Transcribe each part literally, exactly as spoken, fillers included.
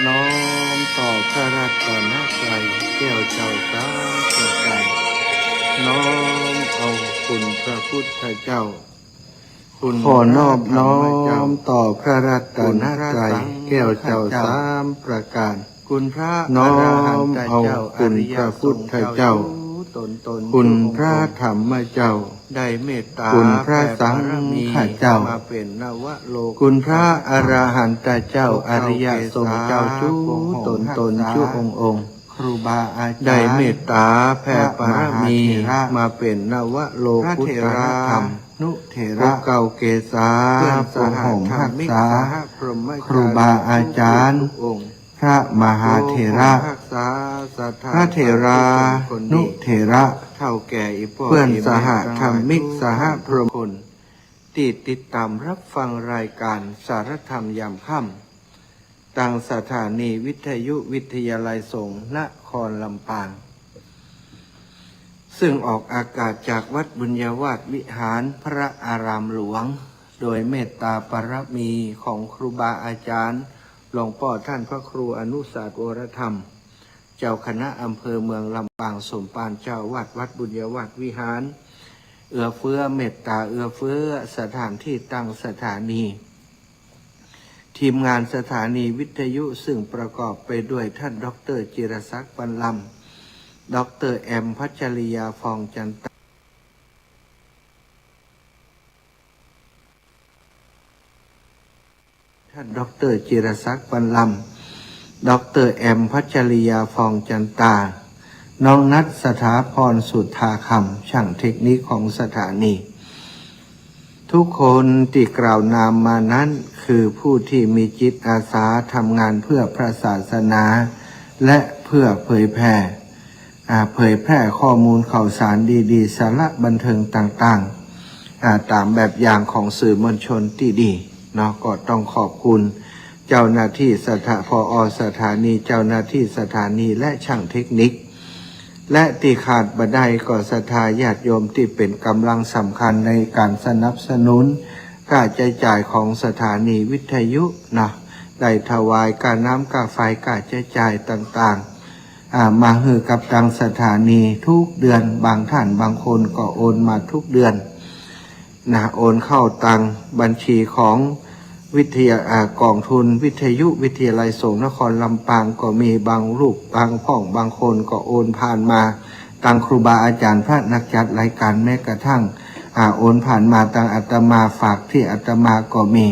น้อมต่อพระรัตนตรัยแก้วเจ้าสามประการ น้อมเอาคุณพระพุทธเจ้า คุณ ขอนอบน้อมต่อพระรัตนตรัยแก้วเจ้าสามประการ คุณพระ น้อมเอาคุณพระพุทธเจ้า คุณพระธรรมเจ้า ได้เมตตา คุณพระสังฆเจ้า แผ่บารมีมาเป๋นนวโลกุตระ คุณพระอรหันตเจ้า อริยสงฆ์เจ้า จุ๊ตนๆ จุ๊องค์ๆ ครูบาอาจารย์ ได้เมตตาแผ่บารมี พระมหาเถระ มาเป๋นนวโลกุตระธรรม พระเถรานุเถระ ผู้เก้าเกศา เพื่อนสหธรรมิก ผู้ห่มฮักษา สหพรหมจารี ครูบาอาจารย์ ทุกๆ องค์ พระมหาเถระ ผู้ห่มฮักษาศรัทธา พระเถรานุเถระ เฒ่าแก่อี่ป้อ เพื่อนสหธรรมิก สหพรหม ตี้ติดต๋ามฮับฟังรายก๋านสารธรรมยามค่ำ ตางสถานีวิทยุวิทยาลัยสงฆ์นครลำปาง ซึ่งออกอากาศจากวัดบุญญาวาสวิหารพระอารามหลวง โดยเมตตาบารมีของครูบาอาจารย์ หลวงป้อท่านพระครูอนุสาสน์ วรธรรม เจ้าคณะอำเภอเมืองลำปาง สมภารเจ้าอาวาสวัดบุญญาวาสวิหาร เอื้อเฟื้อเมตตา เอื้อเฟื้อสถานที่ตั้งสถานี ทีมงานสถานีวิทยุ ซึ่งประกอบไปด้วยท่านด็อกเตอร์จิรศักดิ์ ปันลำ ด็อกเตอร์แอม พัชริยา ฟองจันตา ท่านด็อกเตอร์จิรศักดิ์ ปันลำ ด็อกเตอร์แอม พัชริยา ฟองจันตา น้องนัท สถาพร สุทธาคำ ช่างเทคนิคของสถานี ทุกคนตี้กล่าวนามมานั้น คือผู้ที่มีจิตอาสาทำงานเพื่อพระศาสนา และเพื่อเผยแผ่ อ่า เผยแพร่ข้อมูลข่าวสารดีๆ สาระบันเทิงต่างๆ อ่า ต๋ามแบบอย่างของสื่อมวลชนตี้ดีเนาะ ก็ต้องขอบคุณเจ้าหน้าที่สถา ผอ.สถานี เจ้าหน้าที่สถานี และช่างเทคนิค และตี้ขาดบ่ได้ก็ศรัทธาญาติโยมตี้เป๋นก๋ำลังสำคัญในก๋านสนับสนุนค่าใจ๊จ่ายของสถานีวิทยุเนาะ ได้ถวายก้าน้ำก้าไฟ ก้าใจ๊จ่ายต่างๆ อ่า มาหื้อกับตางสถานีทุกเดือน บางท่านบางคนก็โอนมาทุกเดือนนะ โอนเข้าตางบัญชีของวิทยา อ่า ก๋องทุนวิทยุวิทยาลัยสงฆ์นครลำปางก็มี บางรูปบางพ่อง บางคนก็โอนผ่านมาตางครูบาอาจารย์พระนักจัดรายก๋าน แม้กระทั่ง อ่า โอนผ่านมาตางอาตมา ฝากตี้อาตมาก็มี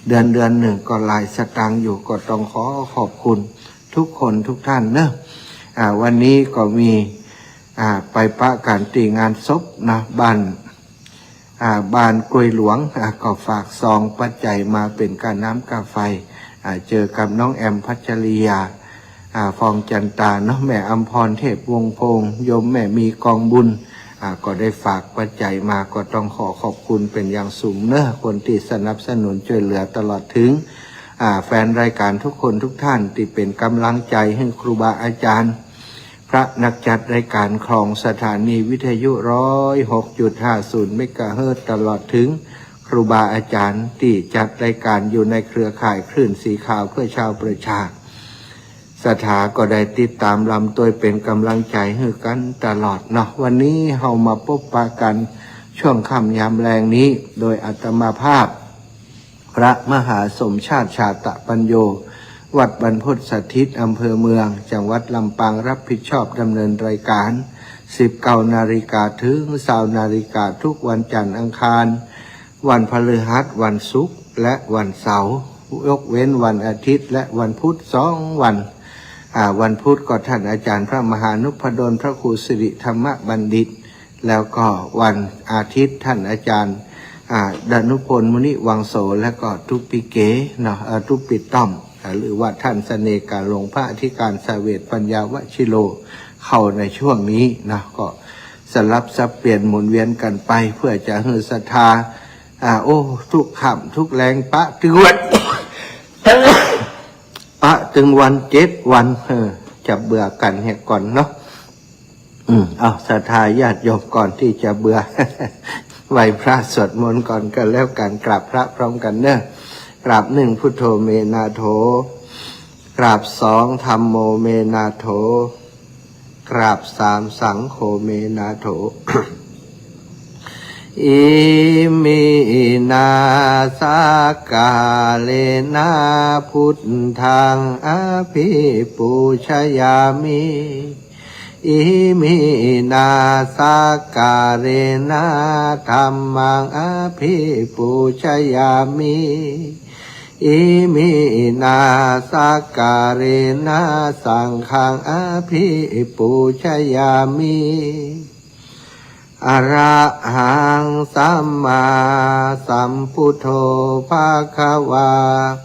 เดือนเดือนนึ่งก็หลายสตางค์อยู่ ก็ต้องขอขอบคุณทุกคนทุกท่านเนาะ อ่า วันนี้ก็มี อ่า ไปปะกั๋นตี้งานศพนะ บ้าน อ่า บ้านกล้วยหลวง อ่า ก็ฝากซองปัจจัยมาเป๋นก้าน้ำก้าไฟ อ่า เจอกับน้องแอม พัชริยา อ่า ฟองจันตาเนาะ แม่อำพร เทพวงศ์พงษ์ โยมแม่มีกองบุญ อ่า ก็ได้ฝากปัจจัยมา ก็ต้องขอขอบคุณเป๋นอย่างสูงเนาะ คนตี้สนับสนุนช่วยเหลือ ตลอดถึง อ่า แฟนรายก๋านทุกคนทุกท่านตี้เป๋นก๋ำลังใจ๋หื้อครูบาอาจารย์ พระนักจัดรายก๋านของสถานีวิทยุ ร้อยหกจุดห้าศูนย์ เมกะเฮิรตซ์ ตลอดถึงครูบาอาจารย์ตี้จัดรายก๋านอยู่ในเครือข่ายคลื่นสีขาวเพื่อชาวประชา ศรัทธาก็ได้ติดต๋ามลำตวยเป๋นก๋ำลังใจ๋หื้อกั๋นตลอดเนาะ วันนี้เฮามาปบปะกั๋นช่วงค่ำยามแลงนี้ โดยอาตมาภาพ พระมหาสมชาติ ชาตะปัญโญ วัดบรรพตสถิต อำเภอเมือง จังหวัดลำปาง รับผิดชอบดำเนินรายก๋าน สิบเก้านาฬิกา เถิงซาวนาฬิกา ทุกวันจันทร์ อังคาร วันพฤหัส วันศุกร์ และวันเสาร์ ยกเว้นวันอาทิตย์และวันพุธสองวัน อ่า วันพุธก็ท่านอาจารย์พระมหานพดล พระครูสิริธรรมบัณฑิต แล้วก็วันอาทิตย์ท่านอาจารย์ อ่า ดานุพล มุนิวังโส แล้วก็ตุ๊ปปิเก๋เนาะ เอ่อ ตุ๊ปปิต้อม อ่า หรือว่าท่านเสน่ห์กาหลง พระอธิการเสวตปัญญาวชิโร เข้าในช่วงนี้เนาะ ก็สลับสับเปลี่ยนหมุนเวียนกั๋นไป เพื่อจะหื้อศรัทธา อ่า โอ้ ทุกค่ำทุกแลง ปะตึงวัน ปะตึงวันเจ็ดวัน เออ จะเบื่อกั๋นเหียก่อนเนาะ อืม เอา ศรัทธาญาติโยมก่อนตี้จะเบื่อ ไหว้พระสวดมนต์ก่อนก็แล้วกั๋น กราบพระพร้อมกั๋นเนาะ กราบหนึ่ง พุทโธ เม นาโถ กราบสอง ธัมโม เม นาโถ กราบสาม สังโฆ เม นาโถ Iminā sakkārena buddhaṃ abhipūjayāmi. Iminā sakkārena dhammaṃ abhipūjayāmi. Iminā sakkārena saṅghaṃ abhipūjayāmi. Arahaṃ sammāsambuddho bhagavā,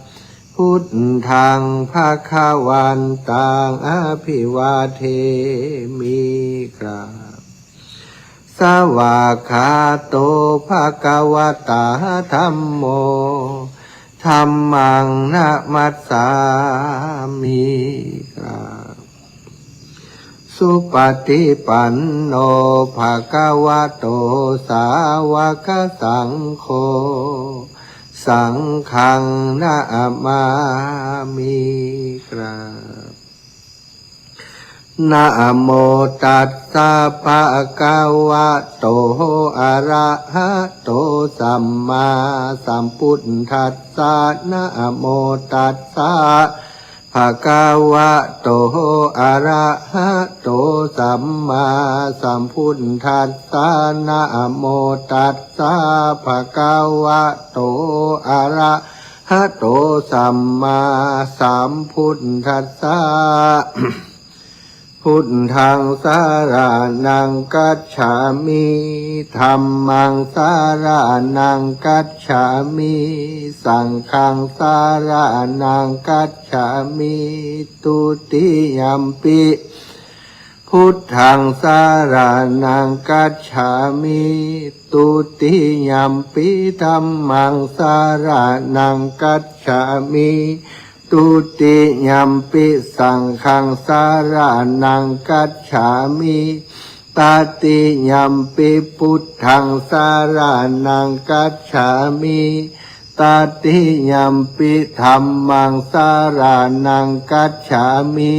buddhaṃ bhagavantaṃ abhivādemi. กราบ Svākkhāto bhagavatā dhammo, dhammaṃ namassāmi. กราบ Supaṭipanno bhagavato sāvakasaṅgho, saṅghaṃ namāmi. กราบ Namo tassa bhagavato arahato sammāsambuddhassa. Namo tassa bhagavato arahato sammāsambuddhassa. Namo tassa bhagavato arahato sammāsambuddhassa. Buddhaṃ saraṇaṃ gacchāmi. Dhammaṃ saraṇaṃ gacchāmi. Saṅghaṃ saraṇaṃ gacchāmi. Dutiyampi buddhaṃ saraṇaṃ gacchāmi. Dutiyampi dhammaṃ saraṇaṃ gacchāmi. Dutiyampi saṅghaṃ saraṇaṃ gacchāmi. Tatiyampi buddhaṃ saraṇaṃ gacchāmi. Tatiyampi dhammaṃ saraṇaṃ gacchāmi.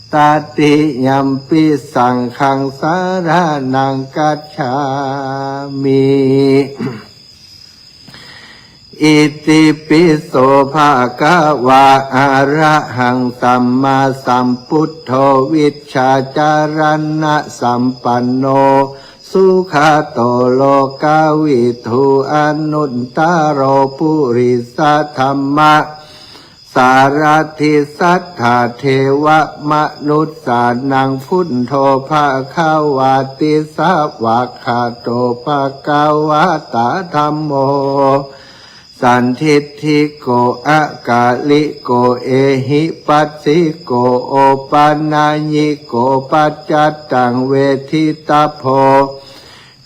Tatiyampi saṅghaṃ saraṇaṃ gacchāmi. Itipi so bhagavā arahaṃ sammāsambuddho vijjācaraṇasampanno sugato lokavidū anuttaro purisadammasārathi satthā devamanussānaṃ buddho bhagavāti. Svākkhāto bhagavatā dhammo sandiṭṭhiko akāliko ehipassiko opanayiko paccattaṃ veditabbo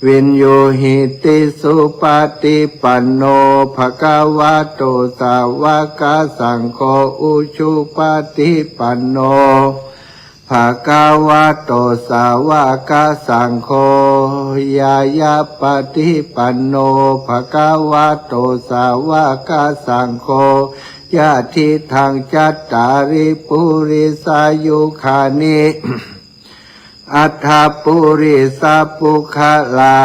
viññūhīti. Supaṭipanno bhagavato sāvakasaṅgho, ujupaṭipanno bhagavato sāvakasaṅgho, ñāyapaṭipanno bhagavato sāvakasaṅgho, yadidaṃ cattāri purisayugāni aṭṭha purisapuggalā,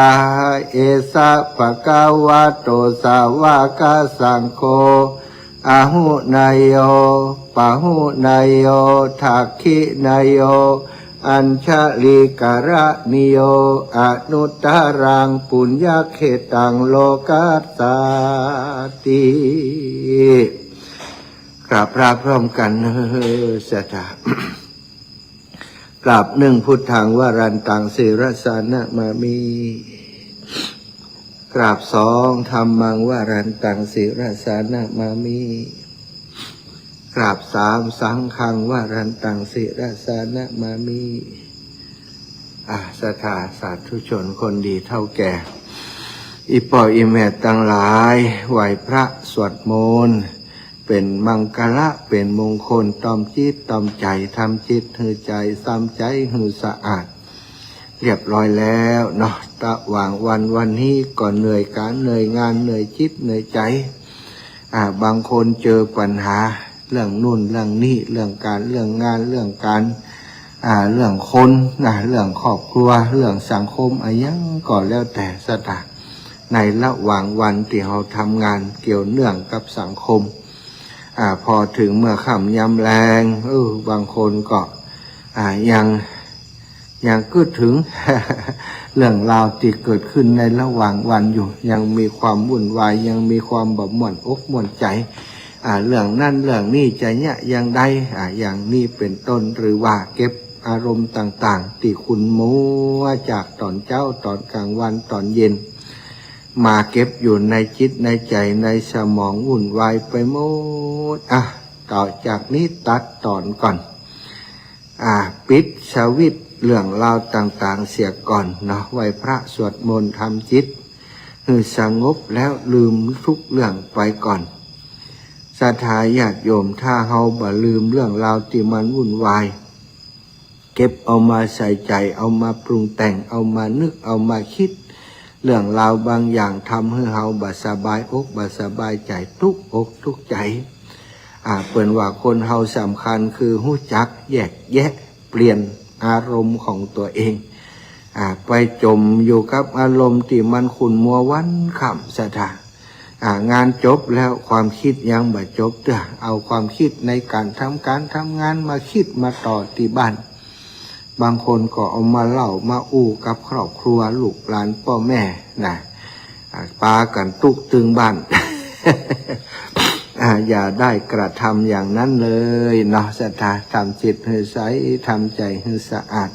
esa bhagavato sāvakasaṅgho, āhuneyyo pāhuneyyo dakkhiṇeyyo añjalikaraṇīyo anuttaraṃ puññakkhettaṃ lokassāti. กราบพระพร้อมกั๋นเน่อ ศรัทธา กราบหนึ่ง Buddhaṃ varantaṃ sirasā namāmi. กราบสอง Dhammaṃ varantaṃ sirasā namāmi. กราบสาม Saṅghaṃ varantaṃ sirasā namāmi. อ่า ศรัทธาสาธุชนคนดีเฒ่าแก่ อี่ป้ออี่แม่ตังหลาย ไหว้พระสวดมนต์ เป๋นมังคละ เป๋นมงคล ตอมจิตตอมใจ๋ ทำจิตหื้อใจ๋ ทำใจ๋หื้อสะอาด เรียบร้อยแล้วเนาะ ตะหว่างวัน วันนี้ก็เหนื่อยก๋าน เหนื่อยงาน เหนื่อยจิต เหนื่อยใจ๋ อ่า บางคนเจอปัญหา เรื่องนู่นเรื่องนี่ เรื่องก๋าน เรื่องงาน เรื่องก๋าน อ่า เรื่องคนนะ เรื่องครอบครัว เรื่องสังคม อะหยังก็แล้วแต่ศรัทธา ในระหว่างวันตี้เฮาทำงานเกี่ยวเนื่องกับสังคม อ่า พอเถิงเมื่อค่ำยามแลง เออ บางคนก็ อ่า ยัง ยังกึ๊ดเถิง เรื่องราวตี้เกิดขึ้นในระหว่างวันอยู่ ยังมีความวุ่นวาย ยังมีความบ่ม่วนอกม่วนใจ๋ อ่า เรื่องนั้นเรื่องนี้จะเยียะอย่างใด อ่า อย่างนี้เป๋นต้น หรือว่าเก็บอารมณ์ต่างๆ ตี้ขุ่นมัวจากต๋อนเจ๊า ต๋อนก๋างวัน ต๋อนเย็น มาเก็บอยู่ในจิตในใจ๋ ในสมอง วุ่นวายไปหมด อ่ะ ต่อจากนี้ตัดต๋อนก่อน อ่า ปิดสวิตช์เรื่องราวต่างๆ เสียก่อนเนาะ ไหว้พระสวดมนต์ทำจิตหื้อสงบแล้วลืมทุกเรื่องไปก่อน ศรัทธาญาติโยม ถ้าเฮาบ่ลืมเรื่องราวตี้มันวุ่นวาย เก็บเอามาใส่ใจ๋ เอามาปรุงแต่ง เอามานึก เอามากึ๊ด เรื่องราวบางอย่างทำหื้อเฮาบ่สบายอกบ่สบายใจ๋ ตุ๊กอกตุ๊กใจ๋ อ่า เปิ้นว่าคนเฮาสำคัญคือฮู้จักแยกแยะเปลี่ยนอารมณ์ของตั๋วเอง อ่า ไปจ๋มอยู่กับอารมณ์ตี้มันขุ่นมัววันค่ำศรัทธา อ่า งานจบแล้วความกึ๊ดยังบ่จบเตื้อ เอาความกึ๊ดในก๋านทำก๋านทำงานมากึ๊ดมาต่อตี้บ้าน บางคนก็เอามาเล่ามาอู้กับครอบครัวลูกหลานป้อแม่นะ อ่า ปากั๋นตุ๊กตึงบ้าน อ่า อย่าได้กระทำอย่างนั้นเลยเนาะศรัทธา ทำจิตหื้อใส ทำใจ๋หื้อสะอาด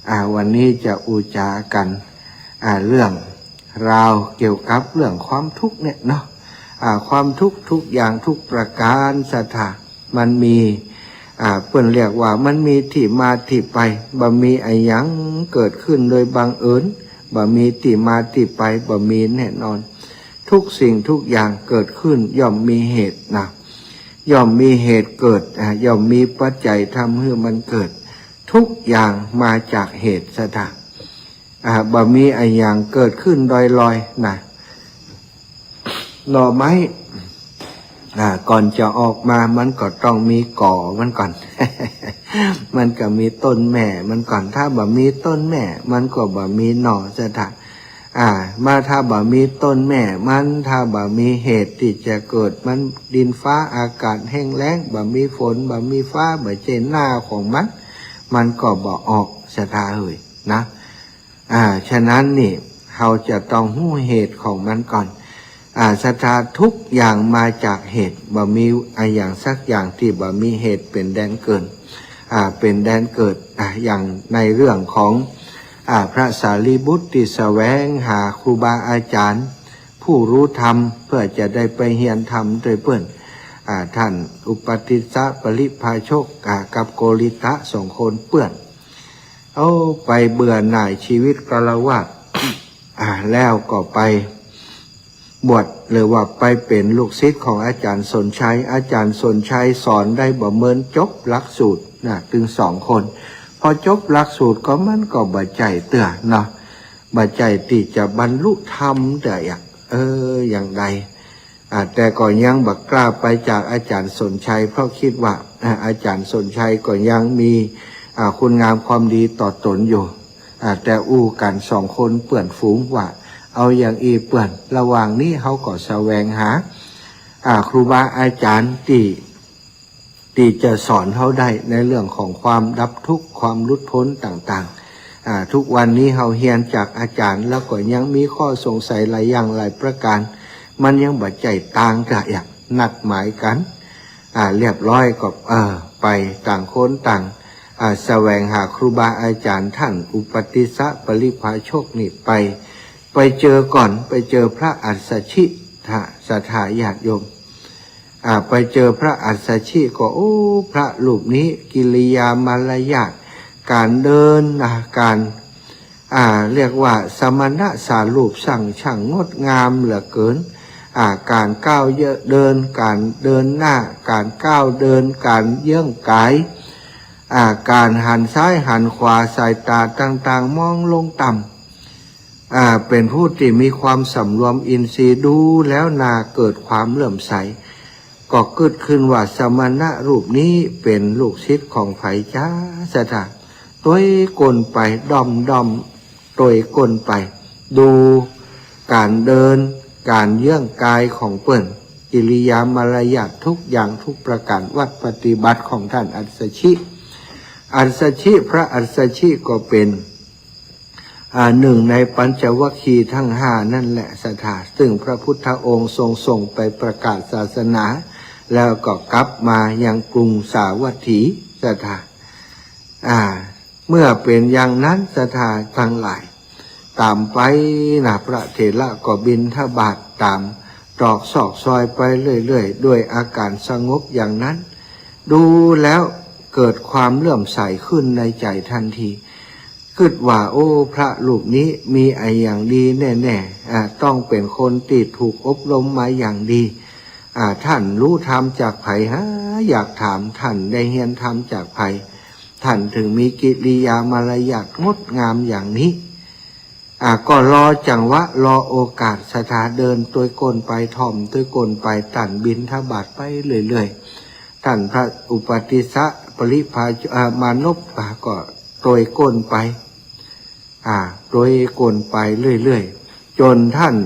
อ่า วันนี้จะอู้จ๋ากั๋น อ่า เรื่องราวเกี่ยวกับเรื่องความทุกข์เนี่ยเนาะ อ่า ความทุกข์ทุกอย่างทุกประก๋านศรัทธา มันมี อ่า เปิ้นเรียกว่ามันมีตี้มาตี้ไป บ่มีอะหยังเกิดขึ้นโดยบังเอิญ บ่มีตี้มาตี้ไป บ่มีแน่นอน ทุกสิ่งทุกอย่างเกิดขึ้นย่อมมีเหตุนะ ย่อมมีเหตุเกิด อ่า ย่อมมีปัจจัยทำหื้อมันเกิด ทุกอย่างมาจากเหตุศรัทธา อ่า บ่มีอะหยังเกิดขึ้นลอยๆ นะ หน่อไม้ อ่า ก่อนจะออกมามันก็ต้องมีก่อมันก่อน มันก็มีต้นแม่มันก่อน ถ้าบ่มีต้นแม่มันก็บ่มีหน่อศรัทธา อ่า มาถ้าบ่มีต้นแม่มัน ถ้าบ่มีเหตุตี้จะเกิดมัน ดินฟ้าอากาศแห้งแล้ง บ่มีฝน บ่มีฟ้า บ่ใจ้หน้าของมัน มันก็บ่ออกศรัทธาเอ๋ยนะ อ่า ฉะนั้นนี่ เฮาจะต้องฮู้เหตุของมันก่อน อ่า ศรัทธา ทุกอย่างมาจากเหตุ บ่มีอะหยังสักอย่างตี้บ่มีเหตุเป๋นแดนเกิด อ่า เป๋นแดนเกิด อ่า อย่างในเรื่องของ อ่า พระสารีบุตรตี้แสวงหาครูบาอาจ๋ารย์ผู้ฮู้ธรรม เปื้อจะได้ไปเฮียนธรรมตวยเปิ้น อ่า ต้านอุปติสสะปริพาชก อ่า กับโกริตะสองคนเปื้อน เอาไปเบื่อหน่ายชีวิตฆราวาส อ่า แล้วก็ไปบวช หรือว่าไปเป๋นลูกศิษย์ของอาจ๋ารย์สนชัย อาจ๋ารย์สนชัยสอนได้บ่เมินจบหลักสูตรนะ ตึงสองคน พอจบหลักสูตรก็มันก็บ่ใจ้เตื้อเนาะ บ่ใจ้ตี้จะบรรลุธรรมเตื้ออย่าง เออ อย่างใด อ่า แต่ก็ยังบ่กล้าไปจากอาจ๋ารย์สนชัย เพราะกึ๊ดว่า อ่า อาจ๋ารย์สนชัยก็ยังมี อ่า คุณงามความดีต่อต๋นอยู่ อ่า แต่อู้กั๋นสองคนเปื้อนฝูงว่า เอาอย่างอี้เปื้อน ระหว่างนี้เฮาก็แสวงหา อ่า ครูบาอาจ๋ารย์ตี้ ตี้จะสอนเฮาได้ในเรื่องของความดับทุกข์ ความหลุดพ้นต่างๆ อ่า ทุกวันนี้เฮาเฮียนจากอาจ๋ารย์แล้วก็ยังมีข้อสงสัยหลายอย่างหลายประก๋าน มันยังบ่ใจ้ตางเตื้ออย่าง นัดหมายกั๋น อ่า เรียบร้อยก็ เออ ไปต่างคนต่าง อ่า แสวงหาครูบาอาจ๋ารย์ต้านอุปติสสะปริพาชกนี่ไป ไปเจอก่อน ไปเจอพระอัสสชิ ศรัทธาญาติโยม อ่า ไปเจอพระอัสสชิก็ โอ้ พระรูปนี้กิริยามารยาท ก๋านเดินนะ ก๋าน อ่า เรียกว่าสมณสารูปช่าง ช่างงดงามเหลือเกิน อ่า ก๋านก้าวเยอะเดิน ก๋านเดินหน้า ก๋านก้าวเดิน ก๋านเยื้องก๋าย อ่า ก๋านหันซ้ายหันขวา สายต๋าต่างๆ มองลงต่ำ อ่า เป๋นผู้ตี้มีความสำรวมอินทรีย์ ดูแล้วน่าเกิดความเลื่อมใส ก็กึ๊ดขึ้นว่าสมณะรูปนี้เป๋นลูกศิษย์ของใผจ๊า ศรัทธา ตวยก้นไป ด้อมๆ ตวยก้นไป ดูก๋านเดิน ก๋านเยื้องกายของเปิ้น กิริยามารยาททุกอย่างทุกประก๋าน วัตรปฏิบัติของต้านอัสสชิ อัสสชิ พระอัสสชิก็เป๋น อ่า นึ่งในปัญจวัคคีย์ตังห้านั้นแหละ ศรัทธา ซึ่งพระพุทธองค์ทรงส่งไปประกาศศาสนา แล้วก็กลับมายังกรุงสาวัตถี ศรัทธา อ่า เมื่อเป๋นอย่างนั้น ศรัทธาตังหลาย ต๋ามไปนะ พระเถระก็บิณฑบาตต๋ามตรอกซอกซอยไปเรื่อยๆ ด้วยอาก๋านสงบอย่างนั้น ดูแล้วเกิดความเลื่อมใสขึ้นในใจ๋ตันที กึ๊ดว่า โอ้ พระรูปนี้มีอะหยังดีแน่ๆ อ่า ต้องเป๋นคนตี้ถูกอบรมมาอย่างดี อ่า ต้านฮู้ธรรมจากใผหา อยากถาม ต้านได้เฮียนธรรมจากใผ ต้านเถิงมีกิริยามารยาทงดงามอย่างนี้ อ่า ก็รอจังหวะ รอโอกาส ศรัทธา เดินตวยก้นไป ถ่อมตวยก้นไป ต้านบิณฑบาตไปเรื่อยๆ ต้านพระอุปติสสะปริภาช- อ่า มานพ อ่า ก็ตวยก้นไป อ่า ตวยก้นไปเรื่อยๆ จ๋นต้าน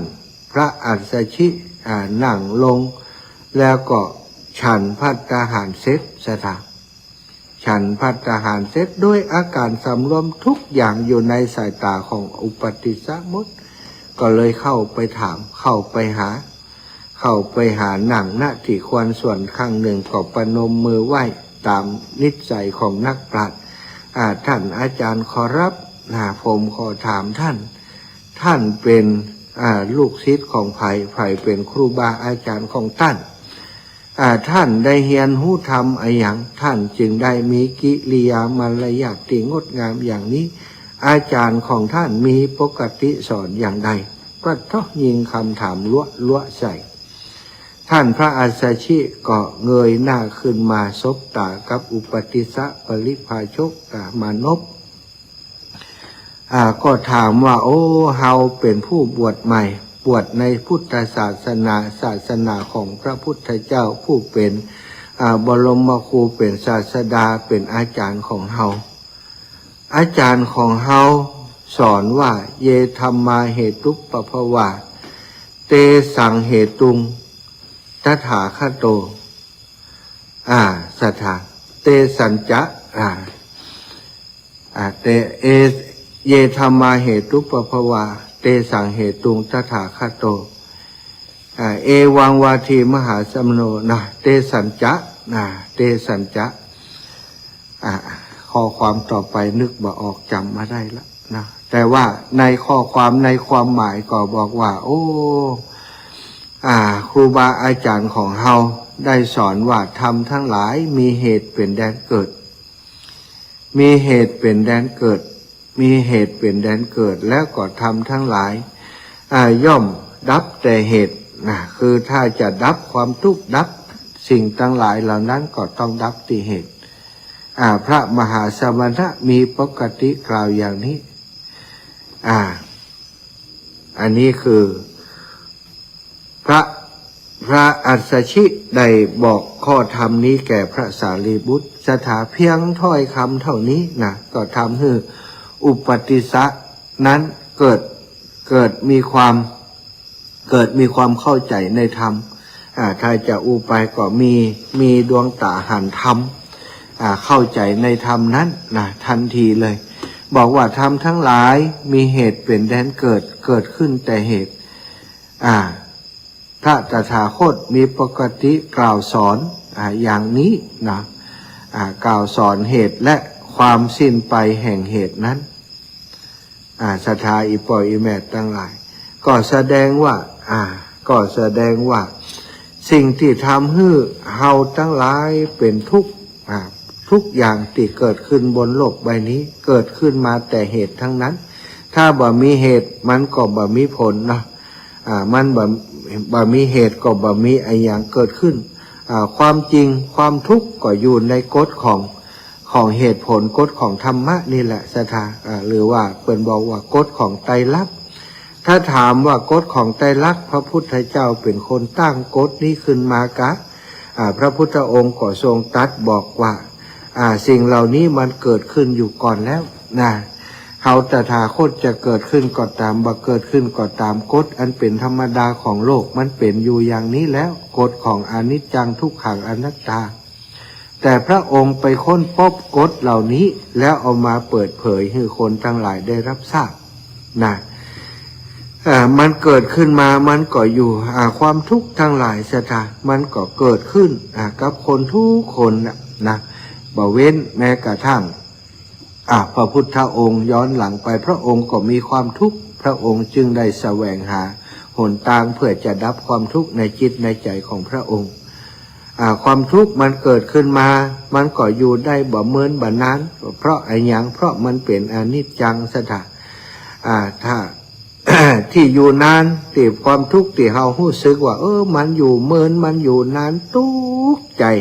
พระอัสสชิ อ่า นั่งลง แล้วก็ฉันภัตตาหารเสร็จ ศรัทธา ฉันภัตตาหารเสร็จ ด้วยอาก๋านสำรวมทุกอย่างอยู่ในสายต๋าของอุปติสสะหมด ก็เลยเข้าไปถาม เข้าไปหา เข้าไปหา นั่ง ณ ตี้ควรส่วนข้างนึ่ง ก็ประนมมือไหว้ต๋ามนิสัยของนักปราชญ์ อ่า ต้านอาจ๋ารย์ขอรับ นะ ผมขอถามต้าน ต้านเป๋น อ่า ลูกศิษย์ของใผ ใผเป๋นครูบาอาจ๋ารย์ของต้าน อ่า ต้านได้เฮียนฮู้ธรรมอะหยัง ต้านจึงได้มีกิริยามารยาทตี้งดงามอย่างนี้ อาจ๋ารย์ของต้านมีปกติสอนอย่างใด ปะเต๊อะ ยิงกำถามลัวๆ ใส่ ต้านพระอัสสชิก็เงยหน้าขึ้นมาสบต๋ากับอุปติสสะปริภาชก อ่า มานพ อ่า ก็ถามว่า โอ้ เฮาเป๋นผู้บวชใหม่ บวชในพุทธศาสนา ศาสนาของพระพุทธเจ้า ผู้เป๋น อ่า บรมครู เป๋นศาสดา เป๋นอาจ๋ารย์ของเฮา อาจ๋ารย์ของเฮาสอนว่า เย ธัมมา เหตุปภาวา เต สัง เหตุง ตถาคโต อ่า ศรัทธา เต สัญจะ อ่า อ่า เต เอ เย ธัมมา เหตุปภาวา เต สัง เหตุง ตถาคโต อ่า เอวัง วาที มหาสมโณ นะ เต สัญจะ นะ เต สัญจะ อ่า ข้อความต่อไปนึกบ่ออก จ๋ำบ่ได้ละนะ แต่ว่าในข้อความในความหมายก็บอกว่า โอ้ อ่า ครูบาอาจ๋ารย์ของเฮาได้สอนว่า ธรรมทั้งหลายมีเหตุเป๋นแดนเกิด มีเหตุเป๋นแดนเกิด มีเหตุเป๋นแดนเกิด แล้วก็ธรรมทั้งหลาย อ่า ย่อมดับแต่เหตุ นะ คือถ้าจะดับความทุกข์ ดับสิ่งทั้งหลายเหล่านั้นก็ต้องดับตี้เหตุ อ่า พระมหาสมณะมีปกติกล่าวอย่างนี้ อ่า อันนี้คือ พระ พระอัสสชิได้บอกข้อธรรมนี้แก่พระสารีบุตร ศรัทธา เพียงถ้อยคำเท่านี้นะ ก็ทำหื้ออุปติสสะนั้นเกิด เกิดมีความ เกิดมีความเข้าใจ๋ในธรรม อ่า ถ้าจะอู้ไปก็มี มีดวงต๋าหันธรรม อ่า เข้าใจ๋ในธรรมนั้นนะ ทันทีเลย บอกว่าธรรมทั้งหลายมีเหตุเป๋นแดนเกิด เกิดขึ้นแต่เหตุ อ่า พระตถาคตมีปกติกล่าวสอน อ่า อย่างนี้นะ อ่า กล่าวสอนเหตุและความสิ้นไปแห่งเหตุนั้น อ่า ศรัทธาอี่ป้ออี่แม่ตังหลาย ก็แสดงว่า อ่า ก็แสดงว่า สิ่งตี้ทำหื้อเฮาตังหลายเป๋นทุกข์ อ่า ทุกอย่างตี้เกิดขึ้นบนโลกใบนี้ เกิดขึ้นมาแต่เหตุตังนั้น ถ้าบ่มีเหตุมันก็บ่มีผลเนาะ อ่า มันบ่ บ่มีเหตุก็บ่มีอะหยังเกิดขึ้น อ่า ความจริงความทุกข์ก็อยู่ในกฎของ ของเหตุผล กฎของธรรมะนี่แหละ ศรัทธา อ่า หรือว่าเปิ้นบอกว่ากฎของไตรลักษณ์ ถ้าถามว่ากฎของไตรลักษณ์ พระพุทธเจ้าเป๋นคนตั้งกฎนี้ขึ้นมากะ อ่า พระพุทธองค์ก็ทรงตรัสบอกว่า อ่า สิ่งเหล่านี้มันเกิดขึ้นอยู่ก่อนแล้วนะ เฮาตถาคตจะเกิดขึ้นก็ต๋าม บ่เกิดขึ้นก็ต๋าม กฎอันเป๋นธรรมดาของโลกมันเป๋นอยู่อย่างนี้แล้ว กฎของอนิจจังทุกขังอนัตตา แต่พระองค์ไปค้นพบกฎเหล่านี้ แล้วเอามาเปิดเผยหื้อคนตังหลายได้ฮับทราบนะ อ่า มันเกิดขึ้นมา มันก็อยู่ อ่า ความทุกข์ตังหลายศรัทธา มันก็เกิดขึ้น อ่า กับคนทุกคนน่ะนะ บ่เว้นแม้กระทั่ง อ่า พระพุทธองค์ย้อนหลังไป พระองค์ก็มีความทุกข์ พระองค์จึงได้แสวงหาหนตางเพื่อจะดับความทุกข์ในจิตในใจ๋ของพระองค์ อ่า ความทุกข์มันเกิดขึ้นมา มันก็อยู่ได้บ่เมินบ่นาน เพราะอะหยัง เพราะมันเป๋นอนิจจังศรัทธา อ่า ถ้า ตี้อยู่นาน ตี้ความทุกข์ตี้เฮาฮู้สึกว่า เออ มันอยู่เมิน มันอยู่นาน ตุ๊กใจ๋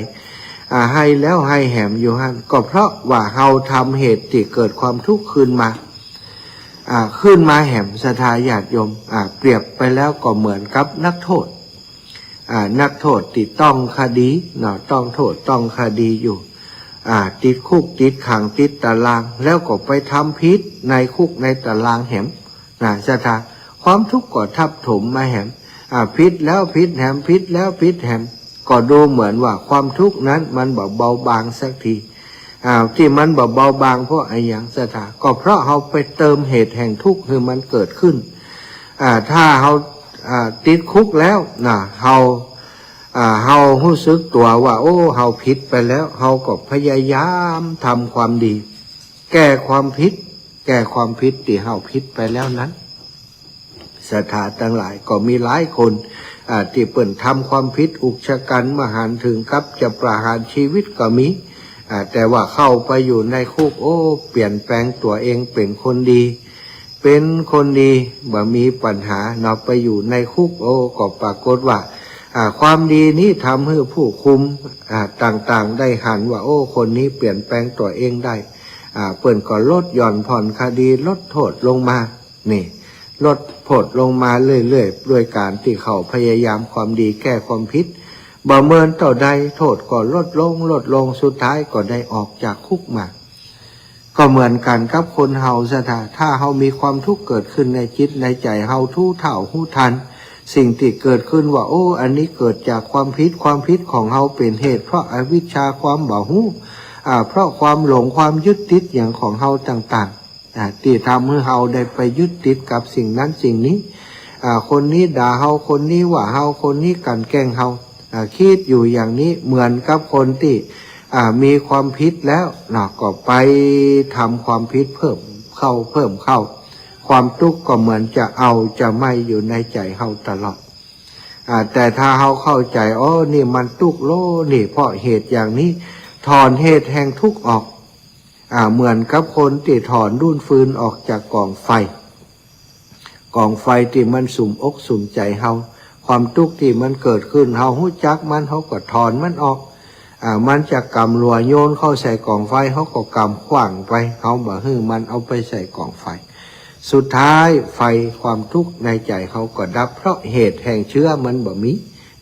อ่า ไห้แล้วไห้แหมอยู่หั้น ก็เพราะว่าเฮาทำเหตุตี้เกิดความทุกข์ขึ้นมา อ่า ขึ้นมาแหมศรัทธาญาติโยม อ่า เปรียบไปแล้วก็เหมือนกับนักโทษ อ่า นักโทษตี้ต้องคดีเนาะ ต้องโทษต้องคดีอยู่ อ่า ติดคุกติดขังติดตาราง แล้วก็ไปทำผิดในคุกในตารางแหมนะศรัทธา ความทุกข์ก็ทับถมมาแหม อ่า ผิดแล้วผิดแหม ผิดแล้วผิดแหม ก็ดูเหมือนว่าความทุกข์นั้นมันบ่เบาบางสักที อ่า ตี้มันบ่เบาบางเพราะอะหยังศรัทธา ก็เพราะเฮาไปเติมเหตุแห่งทุกข์หื้อมันเกิดขึ้น อ่า ถ้าเฮา อ่า ติดคุกแล้วนะ เฮา อ่า เฮาฮู้สึกตั๋วว่า โอ้ เฮาผิดไปแล้ว เฮาก็พยายามทำความดี แก้ความผิด แก้ความผิดตี้เฮาผิดไปแล้วนั้น ศรัทธาตังหลาย ก็มีหลายคน อ่า ตี้เปิ้นทำความผิดอุกชะกัญมหันต์ถึงกับจะประหารชีวิตก็มี อ่า แต่ว่าเข้าไปอยู่ในคุก โอ้ เปลี่ยนแปลงตั๋วเองเป๋นคนดี เป๋นคนดี บ่มีปัญหาเนาะ ไปอยู่ในคุก โอ้ ก็ปรากฏว่า อ่า ความดีนี้ทำหื้อผู้คุม อ่า ต่างๆ ได้หันว่า โอ้ คนนี้เปลี่ยนแปลงตั๋วเองได้ อ่า เปิ้นก็ลดหย่อนผ่อนคดี ลดโทษลงมา นี่ ลดโทษลงมาเรื่อยๆ ด้วยก๋านตี้เขาพยายามความดีแก้ความผิด บ่เมินเต้าใด โทษก็ลดลง ลดลง สุดท้ายก็ได้ออกจากคุกมา ก็เหมือนกั๋นกับคนเฮาศรัทธา ถ้าเฮามีความทุกข์เกิดขึ้นในจิตในใจ๋เฮาฮู้เท่าฮู้ทัน สิ่งตี้เกิดขึ้นว่า โอ้ อันนี้เกิดจากความผิด ความผิดของเฮาเป๋นเหตุเพราะอวิชชาความบ่ฮู้ อ่า เพราะความหลงความยึดติดหยังของเฮาต่างๆ อ่า ตี้ทำหื้อเฮาได้ไปยึดติดกับสิ่งนั้นสิ่งนี้ อ่า คนนี้ด่าเฮา คนนี้ว่าเฮา คนนี้กลั่นแกล้งเฮา อ่า กึ๊ดอยู่อย่างนี้ เหมือนกับคนตี้ อ่า มีความผิดแล้วเนาะ ก็ไปทำความผิดเพิ่มเข้า เพิ่มเข้า ความทุกข์ก็เหมือนจะเอาจะไหม้อยู่ในใจ๋เฮาตลอด อ่า แต่ถ้าเฮาเข้าใจ๋ โอ้ นี่มันทุกข์โลนี่ เพราะเหตุอย่างนี้ ถอนเหตุแห่งทุกข์ออก อ่า เหมือนกับคนตี้ถอนดุ้นฟืนออกจากก๋องไฟ ก๋องไฟตี้มันสุมอกสุมใจ๋เฮา ความทุกข์ตี้มันเกิดขึ้น เฮาฮู้จักมัน เฮาก็ถอนมันออก อ่า มันจะก๋ำหลัวโยนเข้าใส่ก๋องไฟ เฮาก็ก๋ำขว้างไป เฮาบ่หื้อมันเอาไปใส่ก๋องไฟ สุดท้ายไฟความทุกข์ในใจ๋เฮาก็ดับ เพราะเหตุแห่งเชื้อมันบ่มี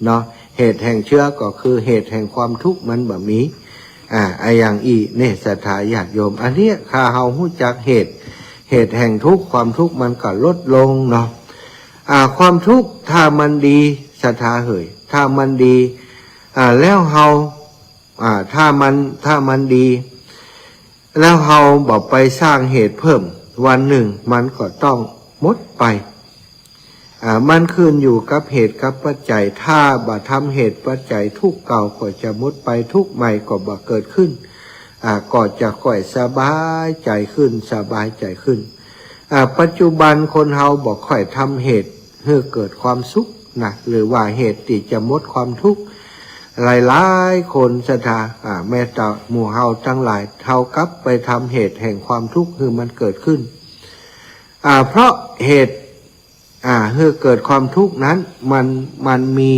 เนาะ เหตุแห่งเชื้อก็คือเหตุแห่งความทุกข์มันบ่มี อ่า อะอย่างอี้เน่ย ศรัทธาญาติโยม อันเนี้ย ถ้าเฮาฮู้จักเหตุ เหตุแห่งทุกข์ ความทุกข์มันก็ลดลงเนาะ อ่า ความทุกข์ถ้ามันดี ศรัทธาเหย ถ้ามันดี อ่า แล้วเฮา อ่า ถ้ามัน ถ้ามันดี แล้วเฮาบ่ไปสร้างเหตุเพิ่ม วันหนึ่งมันก็ต้องหมดไป อ่า มันขึ้นอยู่กับเหตุกับปัจจัย ถ้าบ่ทำเหตุปัจจัย ทุกข์เก่าก็จะหมดไป ทุกข์ใหม่ก็บ่เกิดขึ้น อ่า ก็จะค่อยสบายใจ๋ขึ้น สบายใจ๋ขึ้น อ่า ปัจจุบันคนเฮาบ่ค่อยทำเหตุหื้อเกิดความสุขนะ หรือว่าเหตุตี้จะหมดความทุกข์ หลายๆ คนศรัทธา อ่า แม้แต่หมู่เฮาตังหลาย เฮากลับไปทำเหตุแห่งความทุกข์หื้อมันเกิดขึ้น อ่า เพราะเหตุ อ่า หื้อเกิดความทุกข์นั้น มัน มันมี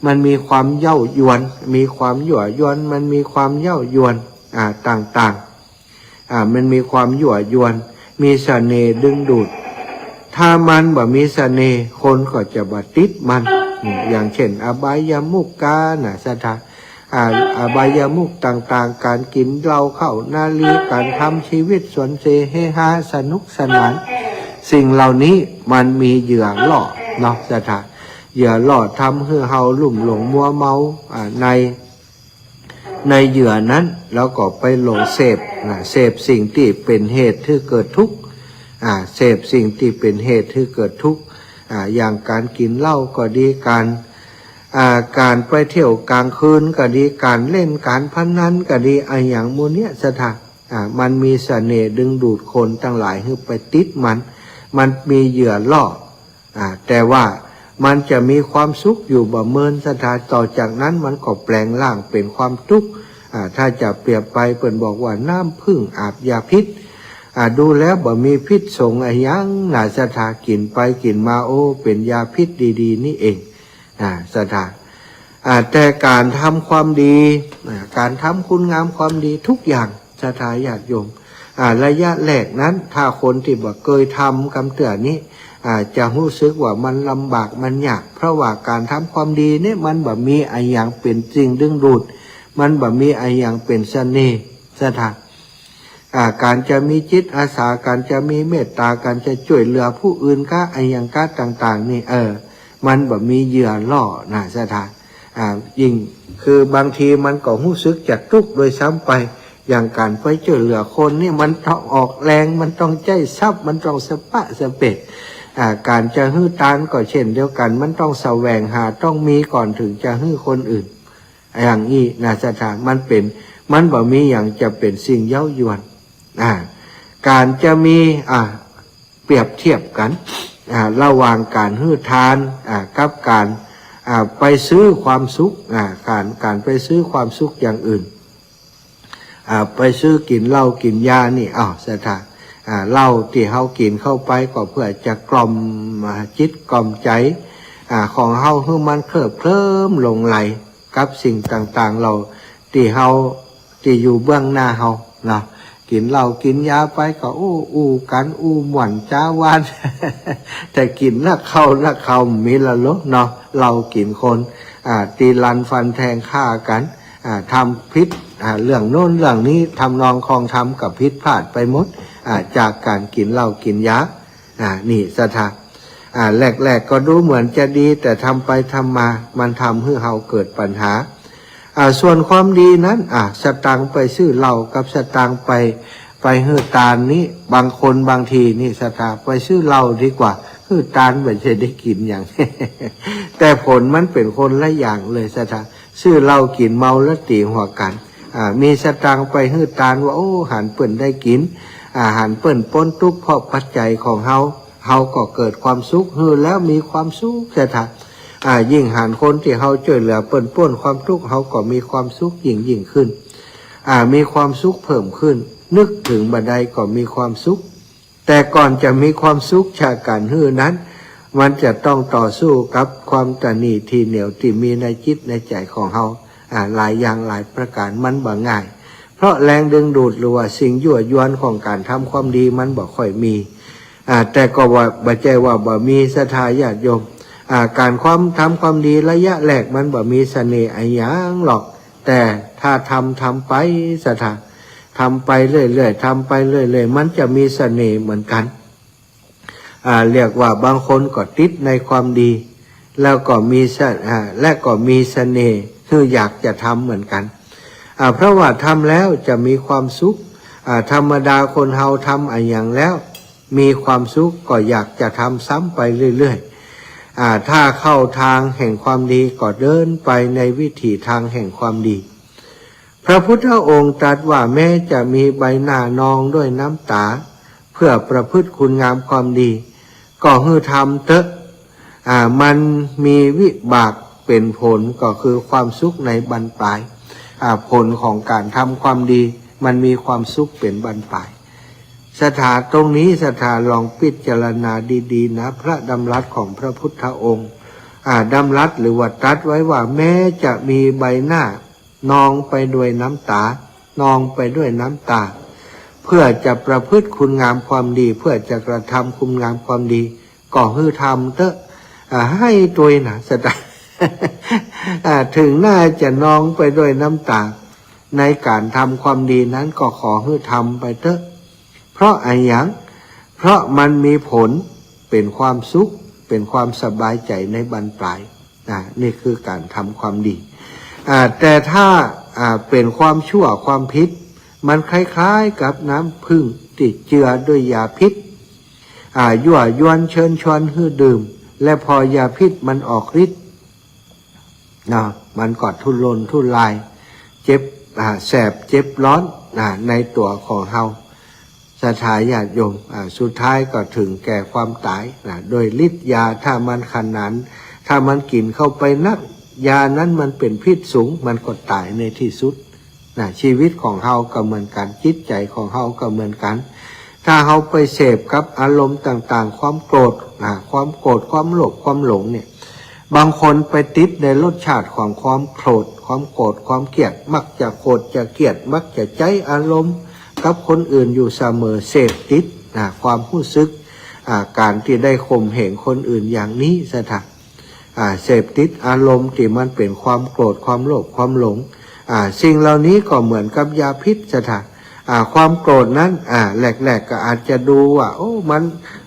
มันมีความเย้ายวน มีความยั่วยวน มันมีความเย้ายวน อ่า ต่างๆ อ่า มันมีความยั่วยวน มีเสน่ห์ดึงดูด ถ้ามันบ่มีเสน่ห์ คนก็จะบ่ติดมัน อืม อย่างเช่น อบายมุขกานะ ศรัทธา อ่า อบายมุขต่างๆ ก๋านกิ๋นเหล้าเข้านารี ก๋านทำจีวิตสวนเสเฮฮาสนุกสนาน สิ่งเหล่านี้มันมีเหยื่อล่อเนาะ ศรัทธา เหยื่อล่อทำหื้อเฮาลุ่มหลงมัวเมา อ่า ใน ในเหยื่อนั้น แล้วก็ไปหลงเสพนะ เสพสิ่งตี้เป๋นเหตุหื้อเกิดทุกข์ อ่า เสพสิ่งตี้เป๋นเหตุหื้อเกิดทุกข์ อ่า อย่างก๋านกิ๋นเหล้าก็ดี ก๋าน อ่า ก๋านไปเที่ยวก๋างคืนก็ดี ก๋านเล่นก๋านพนันก็ดี อะหยังหมู่เนี้ย ศรัทธา อ่า มันมีเสน่ห์ดึงดูดคนตังหลายหื้อไปติดมัน มันมีเหยื่อล่อ อ่า แต่ว่ามันจะมีความสุขอยู่บ่เมิน ศรัทธา ต่อจากนั้นมันก็แปลงร่างเป๋นความตุ๊กข์ อ่า ถ้าจะเปรียบไปเปิ้นบอกว่าน้ำผึ้งอาบยาพิษ อ่า ดูแล้วบ่มีพิษสงอะหยังนา ศรัทธา กิ๋นไปกิ๋นมา โอ้ เป๋นยาพิษดีๆ นี่เอง อ่า ศรัทธา อ่า แต่ก๋านทำความดี อ่า ก๋านทำคุณงามความดีทุกอย่าง ศรัทธาญาติโยม อ่า ระยะแรกนั้น ถ้าคนตี้บ่เกยทำกำเตื้อนี้ อ่า จะฮู้สึกว่ามันลำบากมันยาก เพราะว่าก๋านทำความดีเนี่ยมันบ่มีอะหยังเป๋นสิ่งดึงดูด มันบ่มีอะหยังเป๋นเสน่ห์ ศรัทธา อ่า ก๋านจะมีจิตอาสา ก๋านจะมีเมตต๋า ก๋านจะจ้วยเหลือผู้อื่นกาอะหยังกาต่างๆ นี่ เออ มันบ่มีเหยื่อล่อนะ ศรัทธา อ่า ยิ่ง คือบางทีมันก็ฮู้สึกจะตุ๊กข์โดยซ้ำไป อย่างก๋านไปจ้วยเหลือคนนี่มันต้องออกแรง มันต้องใจ๊ทรัพย์ มันต้องสะปะสะเปะ อ่า ก๋านจะหื้อตานก็เช่นเดียวกั๋น มันต้องแสวงหา ต้องมีก่อนเถิงจะหื้อคนอื่น อย่างอี้นะ ศรัทธา มันเป๋น มันบ่มีหยังจะเป๋นสิ่งเย้ายวน อ่า ก๋านจะมี อ่า เปรียบเทียบกั๋น อ่า ระหว่างก๋านหื้อตาน อ่า กับก๋าน อ่า ไปซื้อความสุข อ่า ก๋าน ก๋านไปซื้อความสุขอย่างอื่น อ่า ไปซื้อกิ๋นเหล้ากิ๋นยานี่ อ้าว ศรัทธา อ่า เหล้าตี้เฮากิ๋นเข้าไปก็เพื่อจะกล่อม อ่า จิตกล่อมใจ๋ อ่า ของเฮาหื้อมันเคลิบเคลิ้มหลงใหลกับสิ่งต่างๆ เหล่าตี้เฮา ตี้อยู่เบื้องหน้าเฮาเนาะ กิ๋นเหล้ากิ๋นยาไปก็อู้ อู้กั๋น อู้ม่วนจ๊าหวาน แต่กิ๋นนักเข้านักเข้ามีละลอเนาะ เหล้ากิ๋นคน อ่า ตี๋ลันฟันแทงฆ่ากั๋น อ่า ทำผิด อ่า เรื่องโน้นเรื่องนี้ ทำนองคลองธรรมก็ผิดพลาดไปหมด อ่า จากก๋านกิ๋นเหล้ากิ๋นยา อ่า นี่ ศรัทธา อ่า แรกๆ ก็ดูเหมือนจะดี แต่ทำไปทำมา มันทำหื้อเฮาเกิดปัญหา อ่า ส่วนความดีนั้น อ่า สตางค์ไปซื้อเหล้ากับสตางค์ไป ไปหื้อตานนี้ บางคนบางทีนี่ ศรัทธา ไปซื้อเหล้าดีกว่า หื้อตานบ่ใจ้ได้กิ๋นหยัง แต่ผลมันเป๋นคนละอย่างเลย ศรัทธา ซื้อเหล้ากิ๋นเมาแล้วตี๋หัวกั๋น อ่า มีสตางค์ไปหื้อตานว่า โอ้ หันเปิ้นได้กิ๋น อ่า หันเปิ้นป๊นตุ๊กข์เพราะปัจจัยของเฮา เฮาก็เกิดความสุข หื้อแล้วมีความสุข ศรัทธา อ่า ยิ่งหันคนตี้เฮาจ้วยเหลือเปิ้นป๊นความตุ๊กข์ เฮาก็มีความสุขยิ่งๆ ขึ้น อ่า มีความสุขเพิ่มขึ้น นึกเถิงบ่าใดก็มีความสุข แต่ก่อนจะมีความสุขจากก๋านหื้อนั้น มันจะต้องต่อสู้กับความตระหนี่ถี่เหนี่ยวตี้มีในจิตในใจ๋ของเฮา อ่า หลายอย่างหลายประก๋าน มันบ่ง่าย เพราะแรงดึงดูดหรือว่าสิ่งยั่วยวนของก๋านทำความดีมันบ่ค่อยมี อ่า แต่ก็ว่า บ่ใจ้ว่าบ่มี ศรัทธาญาติโยม อ่า ก๋านความ ทำความดีระยะแรกมันบ่มีเสน่ห์อะหยังหรอก แต่ถ้าทำ ทำไป ศรัทธา ทำไปเรื่อยๆ ทำไปเรื่อยๆ มันจะมีเสน่ห์เหมือนกั๋น อ่า เรียกว่าบางคนก็ติดในความดี แล้วก็มีเส- อ่า และก็มีเสน่ห์ คืออยากจะทำเหมือนกั๋น อ่า เพราะว่าทำแล้วจะมีความสุข อ่า ธรรมดาคนเฮาทำอะหยังแล้ว มีความสุขก็อยากจะทำซ้ำไปเรื่อยๆ อ่า ถ้าเข้าตางแห่งความดีก็เดินไปในวิถีตางแห่งความดี พระพุทธองค์ตรัสว่าแม้จะมีใบหน้านองด้วยน้ำต๋า เพื่อประพฤติคุณงามความดี ก็หื้อทำเต๊อะ อ่า มันมีวิบากเป๋นผลก็คือความสุขในบั้นปลาย อ่า ผลของก๋านทำความดี มันมีความสุขเป๋นบั้นปลาย ศรัทธา ตรงนี้ศรัทธาลองพิจารณาดีๆ นะ พระดำรัสของพระพุทธองค์ อ่า ดำรัสหรือว่าตรัสไว้ว่าแม้จะมีใบหน้านองไปด้วยน้ำต๋า นองไปด้วยน้ำตา เพื่อจะประพฤติคุณงามความดี เพื่อจะกระทำคุณงามความดี ก็หื้อทำเต๊อะ อ่า ให้ตวยนะ ศรัทธา อ่า เถิงหน้าจะนองไปด้วยน้ำต๋า ในก๋านทำความดีนั้นก็ขอหื้อทำไปเต๊อะ เพราะอะหยัง เพราะมันมีผลเป๋นความสุข เป๋นความสบายใจ๋ในบั้นปลาย อ่า นี่คือก๋านทำความดี อ่า แต่ถ้า อ่า เป๋นความชั่วความผิด มันคล้ายๆ กับน้ำผึ้งตี้เจือด้วยยาพิษ อ่า ยั่วยวนเชิญชวนหื้อดื่ม และพอยาพิษมันออกฤทธิ์ เนาะ มันก็ทุรนทุราย เจ็บ อ่า แสบเจ็บร้อน อ่า ในตั๋วของเฮา ศรัทธาญาติโยม อ่า สุดท้ายก็เถิงแก่ความต๋ายนะ โดยฤทธิ์ยา ถ้ามันขนาน ถ้ามันกิ๋นเข้าไปนัก ยานั้นมันเป๋นพิษสูง มันก็ต๋ายในตี้สุด นะ ชีวิตของเฮาก็เหมือนกั๋น จิตใจ๋ของเฮาก็เหมือนกั๋น ถ้าเฮาไปเสพกับอารมณ์ต่างๆ ความโกรธ อ่า ความโกรธ ความโลภ ความหลงเนี่ย บางคนไปติดในรสชาติของความโกรธ ความโกรธ ความเกลียด มักจะโกรธจะเกลียด มักจะใจ๊อารมณ์กับคนอื่นอยู่เสมอ เสพติด อ่า ความฮู้สึก อ่า ก๋านตี้ได้ข่มเหงคนอื่นอย่างนี้ ศรัทธา อ่า เสพติดอารมณ์ตี้มันเป๋นความโกรธ ความโลภ ความหลง อ่า สิ่งเหล่านี้ก็เหมือนกับยาพิษ ศรัทธา อ่า ความโกรธนั้น อ่า แรกๆ ก็อาจจะดูว่า โอ้ มัน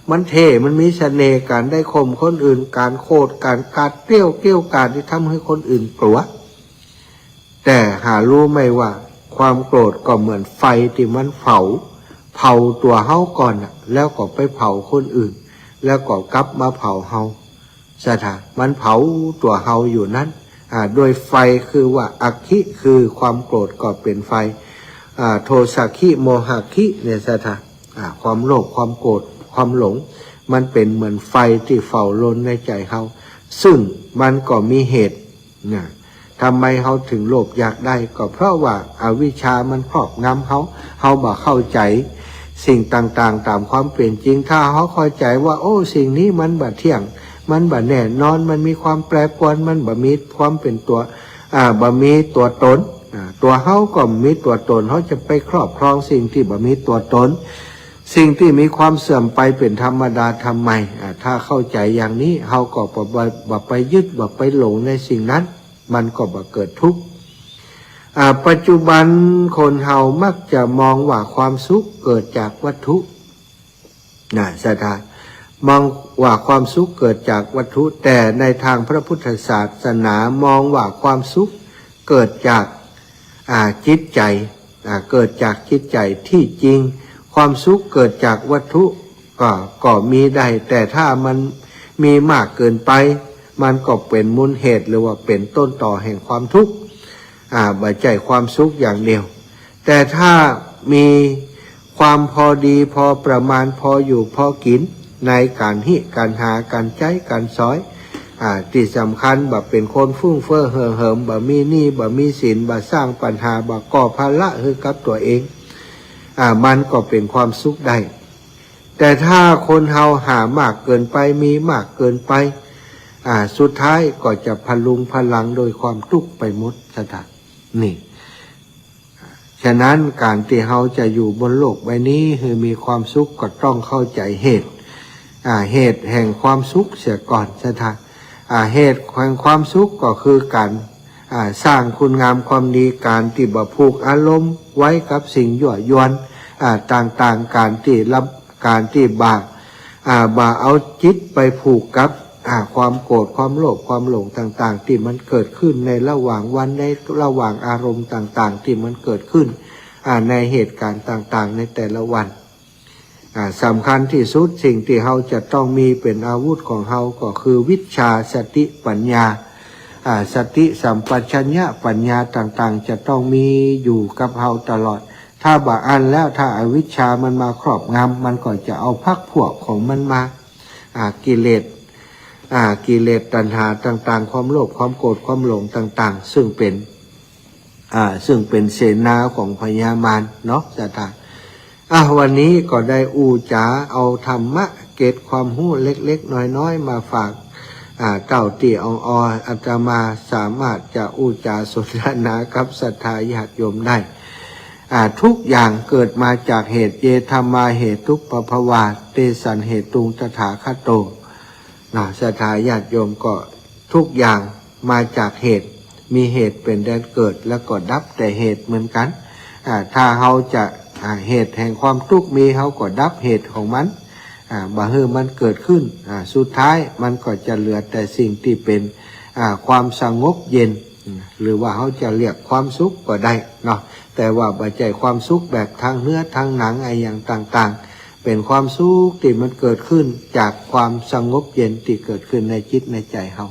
มันเท่ มันมีเสน่ห์ ก๋านได้ข่มคนอื่น ก๋านโขด ก๋านกาดเกลี้ยว เกลี้ยวกราดตี้ทำหื้อคนอื่นกลัว แต่หารู้ไหมว่าความโกรธก็เหมือนไฟตี้มันเผา เผาตั๋วเฮาก่อนน่ะ แล้วก็ไปเผาคนอื่น แล้วก็กลับมาเผาเฮา ศรัทธา มันเผาตั๋วเฮาอยู่นั้น อ่า โดยไฟคือว่าอักขิ คือความโกรธก็เป๋นไฟ อ่า โทสะขิ โมหะขิ เนี่ย ศรัทธา อ่า ความโลภ ความโกรธ ความหลง มันเป๋นเหมือนไฟตี้เฝ้ารนในใจ๋เฮา ซึ่งมันก็มีเหตุ นะ ทำไมเฮาเถิงโลภอยากได้ ก็เพราะว่าอวิชชามันครอบงำเฮา เฮาบ่เข้าใจ๋สิ่งต่างๆ ต๋ามความเป๋นจริง ถ้าเฮาเข้าใจ๋ว่า โอ้ สิ่งนี้มันบ่เที่ยง มันบ่แน่นอน มันมีความแปรปรวน มันบ่มีความเป๋นตั๋ว อ่า บ่มีตั๋วตน อ่า ตั๋วเฮาก็มีตั๋วตน เฮาจะไปครอบครองสิ่งตี้บ่มีตั๋วตน สิ่งตี้มีความเสื่อมไปเป๋นธรรมดาทำไม อ่า ถ้าเข้าใจ๋อย่างนี้ เฮาก็บ่ บ่ บ่ไปยึด บ่ไปหลงในสิ่งนั้น มันก็บ่เกิดทุกข์ อ่า ปัจจุบันคนเฮามักจะมองว่าความสุขเกิดจากวัตถุ นะ ศรัทธา มองว่าความสุขเกิดจากวัตถุ แต่ในทางพระพุทธศาสนามองว่าความสุขเกิดจาก อ่า จิตใจ๋ อ่า เกิดจากจิตใจ๋ ตี้จริง ความสุขเกิดจากวัตถุก็ ก็มีได้ แต่ถ้ามันมีมากเกินไป มันก็เป๋นมูลเหตุ หรือว่าเป๋นต้นตอแห่งความทุกข์ อ่า บ่ใจ้ความสุขอย่างเดียว แต่ถ้ามีความพอดีพอประมาณ พออยู่พอกิ๋น ในก๋านฮิ ก๋านหา ก๋านใจ๊ ก๋านสอย อ่า ตี้สำคัญ บ่เป๋นคนฟุ่มเฟือยเห่อเหิม บ่มีหนี้ บ่มีสิน บ่สร้างปัญหา บ่ก่อภาระหื้อกับตั๋วเอง อ่า มันก็เป๋นความสุขได้ แต่ถ้าคนเฮาหามากเกินไป มีมากเกินไป อ่า สุดท้ายก็จะพะรุงพะรังโดยความตุ๊กข์ไปหมด ศรัทธา นี่ ฉะนั้นก๋านตี้เฮาจะอยู่บนโลกใบนี้หื้อมีความสุขก็ต้องเข้าใจ๋เหตุ อ่า เหตุแห่งความสุขเสียก่อน ศรัทธา อ่า เหตุแห่งความสุขก็คือก๋าน อ่า สร้างคุณงามความดี ก๋านตี้บ่ผูกอารมณ์ไว้กับสิ่งยั่วยวน อ่า ต่างๆ ก๋านตี้ละ ก๋านตี้บ่า อ่า บ่าเอาจิตไปผูกกับ อ่า ความโกรธ ความโลภ ความหลงต่างๆ ตี้มันเกิดขึ้นในระหว่างวัน ในระหว่างอารมณ์ต่างๆ ตี้มันเกิดขึ้น อ่า ในเหตุก๋ารณ์ต่างๆ ในแต่ละวัน อ่า สำคัญตี้สุด สิ่งตี้เฮาจะต้องมีเป๋นอาวุธของเฮาก็คือวิชชา สติ ปัญญา อ่า สติสัมปชัญญะ ปัญญาต่างๆ จะต้องมีอยู่กับเฮาตลอด ถ้าบ่อั้นแล้ว ถ้าอวิชชามันมาครอบงำ มันก็จะเอาพรรคพวกของมันมา อ่า กิเลส อ่า กิเลสตัณหาต่างๆ ความโลภ ความโกรธ ความหลงต่างๆ ซึ่งเป๋น อ่า ซึ่งเป๋นเสนาของพญามารเนาะ ศรัทธา อ่ะ วันนี้ก็ได้อู้จ๋าเอาธรรมะเกร็ดความฮู้เล็กๆ น้อยๆ มาฝาก อ่า เต้าตี้อ่องอ่อ อาตมาสามารถจะอู้จ๋าสนทนากับศรัทธาญาติโยมได้ อ่า ทุกอย่างเกิดมาจากเหตุ เย ธัมมา เหตุปะภะวา เต สัน เหตุง ตถาคโต นะ ศรัทธาญาติโยม ก็ทุกอย่าง มาจากเหตุ มีเหตุเป๋นแดนเกิด แล้วก็ดับแต่เหตุเหมือนกั๋น อ่า ถ้าเฮาจะ อ่า เหตุแห่งความตุ๊กข์มี เฮาก็ดับเหตุของมัน อ่า บ่หื้อมันเกิดขึ้น อ่า สุดท้ายมันก็จะเหลือแต่สิ่งตี้เป๋น อ่า ความสงบเย็น อืม หรือว่าเฮาจะเรียกความสุขก็ได้เนาะ แต่ว่าบ่ใจ้ความสุขแบบตางเนื้อตางหนังอะหยังต่างๆ เป๋นความสุขตี้มันเกิดขึ้นจากความสงบเย็นตี้เกิดขึ้นในจิตในใจ๋เฮา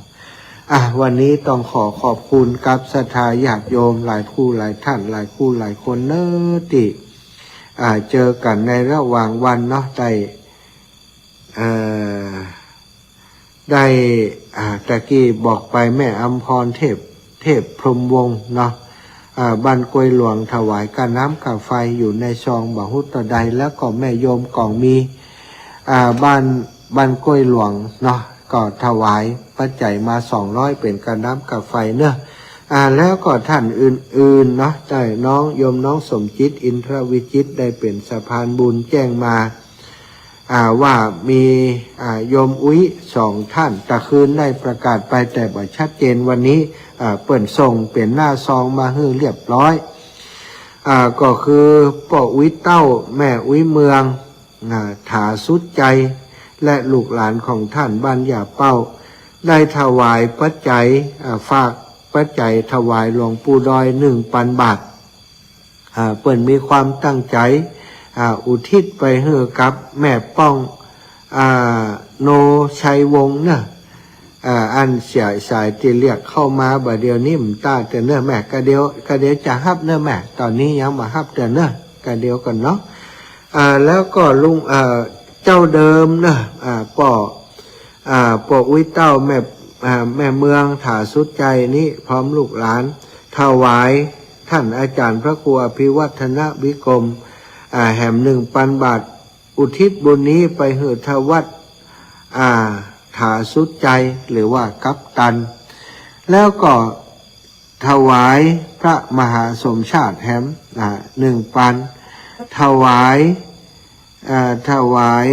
อ่ะ วันนี้ต้องขอขอบคุณกับศรัทธาญาติโยมหลายคู่หลายท่าน หลายคู่หลายคนเนาะ ตี้ อ่า เจอกั๋นในระหว่างวันเนาะ ได้ เอ่อ ได้ อ่า ตะกี้บอกไปแม่อำพรเทพ เทพพรหมวงศ์เนาะ อ่า บ้านกล้วยหลวง ถวายก้าน้ำก้าไฟอยู่ในซองบ่ฮู้เต้าใด แล้วก็แม่โยมกองมี อ่า บ้าน บ้านกล้วยหลวงเนาะ ก็ถวายปัจจัยมาสองร้อย เป๋นก้าน้ำก้าไฟเนาะ อ่า แล้วก็ท่านอื่นๆ เนาะ ได้น้อง โยมน้องสมจิต อินทรวิจิตร ได้เป๋นสะพานบุญแจ้งมา อ่า ว่ามี อ่า โยมอุ๊ยสองท่าน ตะคืนได้ประกาศไปแต่บ่ชัดเจน วันนี้ อ่า เปิ้นส่งเป๋นหน้าซองมาหื้อเรียบร้อย อ่า ก็คือป้ออุ๊ยเต้า แม่อุ๊ยเมือง อ่า ถาสุดใจ และลูกหลานของท่านบ้านหญ้าเป้า ได้ถวายปัจจัย อ่า ฝากปัจจัยถวายหลวงปู่ดอย หนึ่งปันบาท อ่า เปิ้นมีความตั้งใจ๋ อ่า อุทิศไปหื้อกับแม่ป้อง อ่า โนชัยวงศ์เนาะ อ่า อันเสียสายตี้เรียกเข้ามาบ่าเดี่ยวนี้ บ่ต้าเตื้อเนาะแม่ กะเดี๋ยว กะเดี๋ยวจะฮับเนาะแม่ ต๋อนนี้ยังบ่ฮับเตื้อเนาะ กะเดี๋ยวก่อนเนาะ อ่า แล้วก็ลุง อ่า เจ้าเดิมเนาะ อ่า ป้อ อ่า ป้ออุ๊ยเต้า แม่ อ่า แม่เมือง ถาสุดใจนี้ พร้อมลูกหลาน ถวายท่านอาจารย์พระครูอภิวัฒนวิกรม อ่า แหม หนึ่งปันบาท อุทิศบุญนี้ไปหื้อทวัด อ่า ถาสุดใจ หรือว่ากัปตัน แล้วก็ถวายพระมหาสมชาติแหม อ่า หนึ่งปัน ถวาย อ่า ถวาย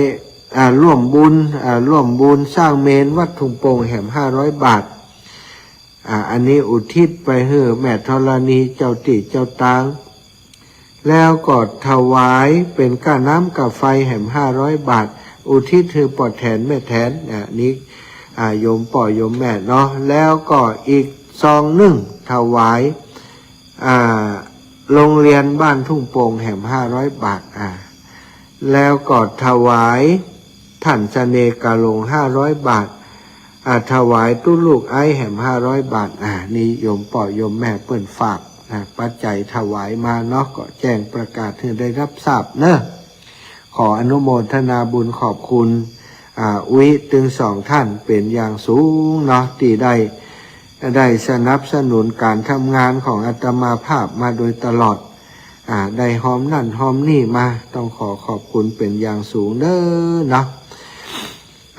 อ่า ร่วมบุญ อ่า ร่วมบุญสร้างเมรุวัดทุ่งโป่งแหม ห้าร้อยบาท อ่า อันนี้อุทิศไปหื้อแม่ธรณีเจ้าตี้เจ้าตาง แล้วก็ถวายเป๋นก้าน้ำก้าไฟแหม ห้าร้อยบาท อุทิศหื้อป้อแถนแม่แถน อ่า นี้ อ่า โยมป้อโยมแม่เนาะ แล้วก็อีกซองนึ่งถวาย อ่า โรงเรียนบ้านทุ่งโป่งแหม ห้าร้อยบาท อ่า แล้วก็ถวายท่านเสน่ห์กาหลง ห้าร้อยบาท อ่า ถวายตุ๊ลูกไอ้แหม ห้าร้อยบาท อ่า นี้โยมป้อโยมแม่เปิ้นฝาก อ่า ปัจจัยถวายมาเนาะ ก็แจ้งประกาศหื้อได้ฮับทราบเนาะ ขออนุโมทนาบุญขอบคุณ อ่า อุ๊ยตึงสองท่านเป๋นอย่างสูงเนาะ ตี้ได้ ได้สนับสนุนการทำงานของอาตมาภาพมาโดยตลอด อ่า ได้ฮอมนั่นฮอมนี่มา ต้องขอขอบคุณเป๋นอย่างสูงเนาะ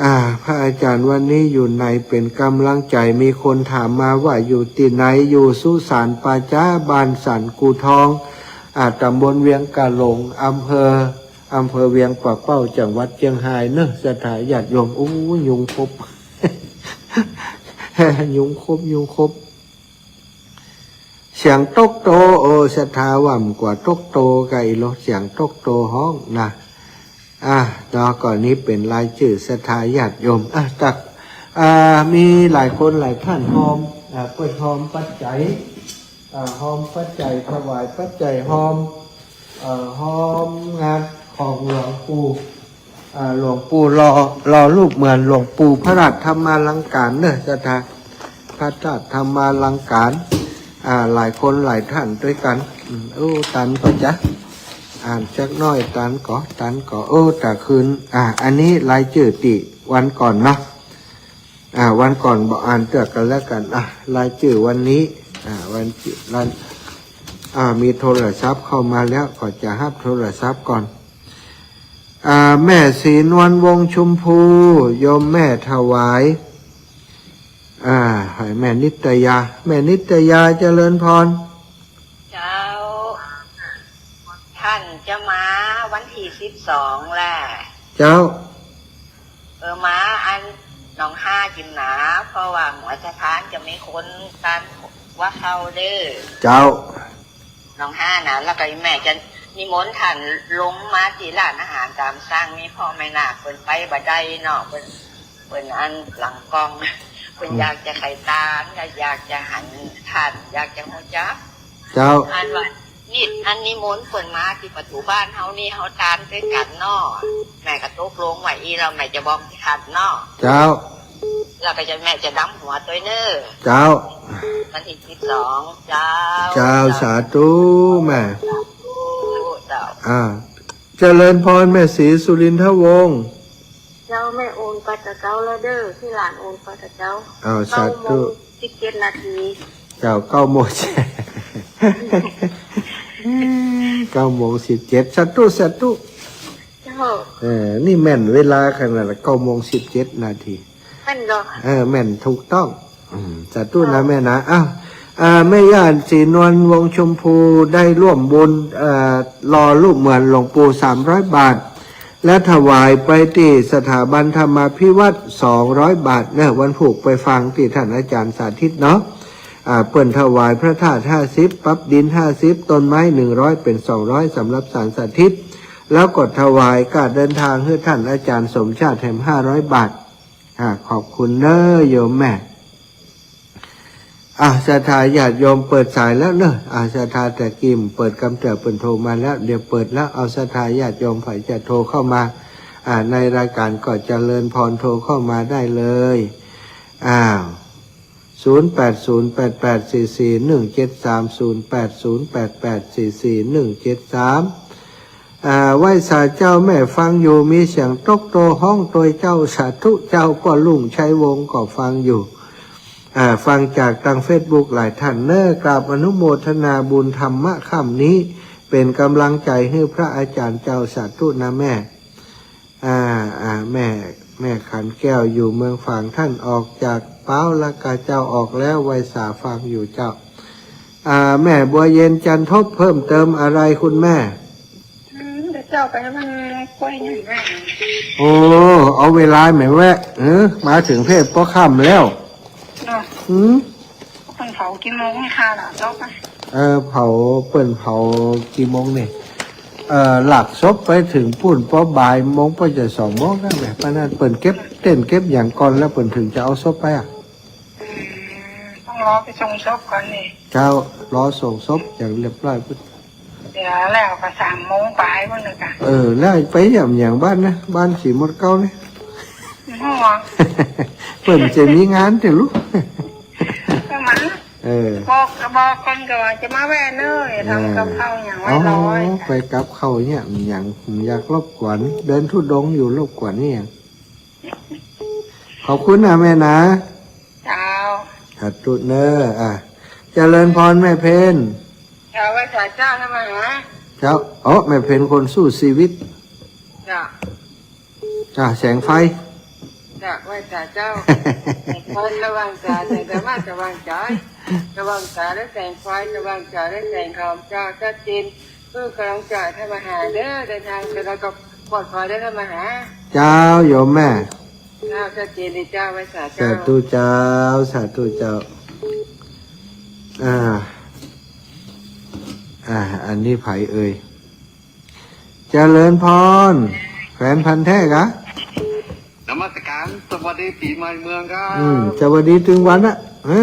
อ่า พระอาจารย์วันนี้อยู่ไหนเป๋นกำลังใจ๋ มีคนถามมาว่าอยู่ตี้ไหน อยู่สุสานป่าจ๊าบ้านสันกู่ทอง อ่า ต๋ำบลเวียงกาหลง อำเภอ อำเภอเวียงป่าเป้า จังหวัดเจียงฮายเนาะ ศรัทธาญาติโยม อู้ ยุงขบ ยุงขบ ยุงขบ เสียงตกโต โอ้ ศรัทธาว่ามันกว่าตกโตกะอี้ลอ เสียงตกโตฮ้องนะ อ่ะ เนาะ ก็นี้เป๋นรายจื้อศรัทธาญาติโยม อ่ะ ตัก อ่า มีหลายคนหลายท่านฮอม อ่า เปิ้นฮอมปัจจัย อ่า ฮอมปัจจัย ถวายปัจจัย ฮอม เอ่อ ฮอมงานของหลวงปู่ อ่า หลวงปู่หล่อ หล่อรูปเหมือนหลวงปู่พระธาตุธรรมาลังการเนาะ ศรัทธา พระธาตุธรรมาลังการ อ่า หลายคนหลายท่านด้วยกั๋น อืม โอ้ ตันก่อจ๊ะ อ่านจักหน้อย ตันก่อ ตันก่อ โอ้ ตะคืน อ่า อันนี้รายจื้อตี้วันก่อนเนาะ อ่า วันก่อนบ่อ่านเตื้อกั๋นแล้วกั๋น อ่ะ รายจื้อวันนี้ อ่า วันจื้อ วัน อ่า มีโทรศัพท์เข้ามาแล้ว ก็จะฮับโทรศัพท์ก่อน อ่า แม่ศรีนวล วงศ์ชมพู โยมแม่ถวาย อ่า ให้แม่นิตยา แม่นิตยา เจริญพร เจ้า ท่านจะมาวันตี้สิบสองแหละ เจ้า เออ มาอัน หนองฮาจิ๋มหนา เพราะว่าหัวสะพานจะมีคนตันหัวเข่าเด้อ เจ้า หนองฮานะ แล้วก็แม่จะนิมนต์ท่านลงมาตี้ร้านอาหารต๋ามสั่ง มีพ่อแม่นาคเปิ้นไปบ่ได้เนาะ เปิ้น เปิ้นอันหลังกล้อง เปิ้น อืม อยากจะใค่ตาน และอยากจะหันท่าน อยากจะฮู้จัก เจ้า อันว่า นี่ อันนิมนต์เปิ้นมาตี้ประตู๋บ้านเฮานี่ เฮาตานตวยกั๋นเนาะ แม่ก็ตกลงไว้อี้แล้ว แม่จะบอกท่านเนาะ เจ้า แล้วก็จะ แม่จะดำหัวตวยเน่อ เจ้า วันตี้สิบสอง เจ้า เจ้า เจ้า สาธุแม่ สาธุเจ้า อ่า เจริญพรแม่ศรีสุรินทวงศ์ เจ้า แม่โอนไปกับเจ้าแล้วเด้อ ตี้หลานโอนไปกับเจ้า อ้าว สาธุ เก้าโมงสิบเจ็ดนาที เจ้า เก้าโมง เก้าโมงสิบเจ็ด สาธุ สาธุ เจ้า เออ นี่แม่นเวลาขนาด เก้าโมงสิบเจ็ดนาที แม่นก่อ เออ แม่นถูกต้อง อืม สาธุนะ เจ้า แม่นะ อ้าว อ่า แม่ย่าศรีนวล วงศ์ชมพู ได้ร่วมบุญ เอ่อ หล่อรูปเหมือนหลวงปู่ สามร้อยบาท และถวายไปตี้สถาบันธรรมาภิวัฒน์ สองร้อยบาทเน่อ วันพูกไปฟังตี้ท่านอาจ๋ารย์สาธิตเนาะ อ่า เปิ้นถวายพระธาตุ ห้าสิบ ปั๊บดิน ห้าสิบ ต้นไม้ หนึ่งร้อย เป๋น สองร้อย สำหรับสารสาธิต แล้วก็ถวายค่าเดินทางหื้อท่านอาจ๋ารย์สมชาติแหม ห้าร้อยบาท อ่า ขอบคุณเน่อโยมแม่ อ่ะ ศรัทธาญาติโยมเปิดสายแล้วเนอะ อ่ะ ศรัทธาแต่กี้เปิดกำเตื้อ เปิ้นโทรมาแล้ว เดี๋ยวเปิดแล้ว เอา ศรัทธาญาติโยมใผจะโทรเข้ามา อ่า ในรายการก็เจริญพรโทรเข้ามาได้เลย อ้าว ศูนย์แปดศูนย์แปดแปดสี่สี่หนึ่งเจ็ดสาม ศูนย์แปดศูนย์แปดแปดสี่สี่หนึ่งเจ็ดสาม อ่า ไหว้สาเจ้า แม่ฟังอยู่ มีเสียงตกโตฮ้องตวยเจ้า สาธุเจ้า ป้อลุงชัยวงศ์ก็ฟังอยู่ อ่า ฟังจากตางเฟซบุ๊กหลายท่านเนอะ กราบอนุโมทนาบุญธรรมะค่ำนี้ เป๋นก๋ำลังใจ๋หื้อพระอาจ๋ารย์เจ้า สาธุนะแม่ อ่า อ่า แม่ แม่ขันแก้วอยู่เมืองฝาง ท่านออกจากป๊าวละก่าเจ้า ออกแล้ว ไหว้สาฟังอยู่เจ้า อ่า แม่บัวเย็นจันทบ เพิ่มเติมอะไรคุณแม่ อืม เดี๋ยวเจ้าไปมันกล้วยนี่แม่ โอ้ เอาเวลาแม่แวะ เออ มาเถิงเพศป้อค่ำแล้ว เนาะ อืม เปิ้นเผากี่โมงนี่คะ หลากศพอะ เออ เผา เปิ้นเผากี่โมงนี่ เอ่อ หลากศพไปเถิงปู๊นป้อบ่ายโมง ป้อจะสองโมงนั่นแหละ ป้อนั้นเปิ้นเก็บเต็นท์เก็บหยังก่อน แล้วเปิ้นเถิงจะเอาศพไปอะ อืม ต้องรอไปส่งศพก่อนนี่ เจ้า รอส่งศพอย่างเรียบร้อยปุ๊บ เดี๋ยวแล้วก็สามโมงปลายปุ้นเลยค่ะ เออ แล้วไปเยี่ยมอย่างบ้านนะ บ้านสีมดเก้านี่ หัว เปิ้นจะมีงานเตี้ยลูก ก็มา เออ บอก บอกก่อนก็ว่าจะมาแวะเน่อ ทำกับข้าวอย่างไว้รอ อ๋อ ไปกับข้าวเนี่ย อย่าง อยากรบกวน เดินธุดงค์อยู่ รบกวนนี่หยัง ขอบคุณนะแม่นะ เจ้า สาธุเน่อ อ่ะ เจริญพรแม่เพ็ญ เจ้า ไหว้สาเจ้า ธรรมหา เจ้า อ๋อ แม่เพ็ญคนสู้ชีวิต เจ้า อ่ะ แสงไฟ เจ้า ไหว้สาเจ้า แสงไฟสว่างจ๋า แสงธรรมะสว่างจ๋า สว่างจ๋าด้วยแสงไฟ สว่างจ๋าด้วยแสงธรรม เจ้า ชัดเจน เออ ก๋ำลังจ๋า ธรรมหาเน่อ เดินทางไปแล้วก็ปลอดภัยเน่อ ธรรมหา เจ้า โยมแม่ เจ้า ชัดเจนเลยเจ้า ไหว้สาเจ้า สาธุเจ้า สาธุเจ้า อ่า อ่า อันนี้ใผเอ่ย เจริญพร แฟนพันธุ์แท้กะ นมัสการ สวัสดีปี๋ใหม่เมืองครับ อืม สวัสดีตึงวันนะ ฮะ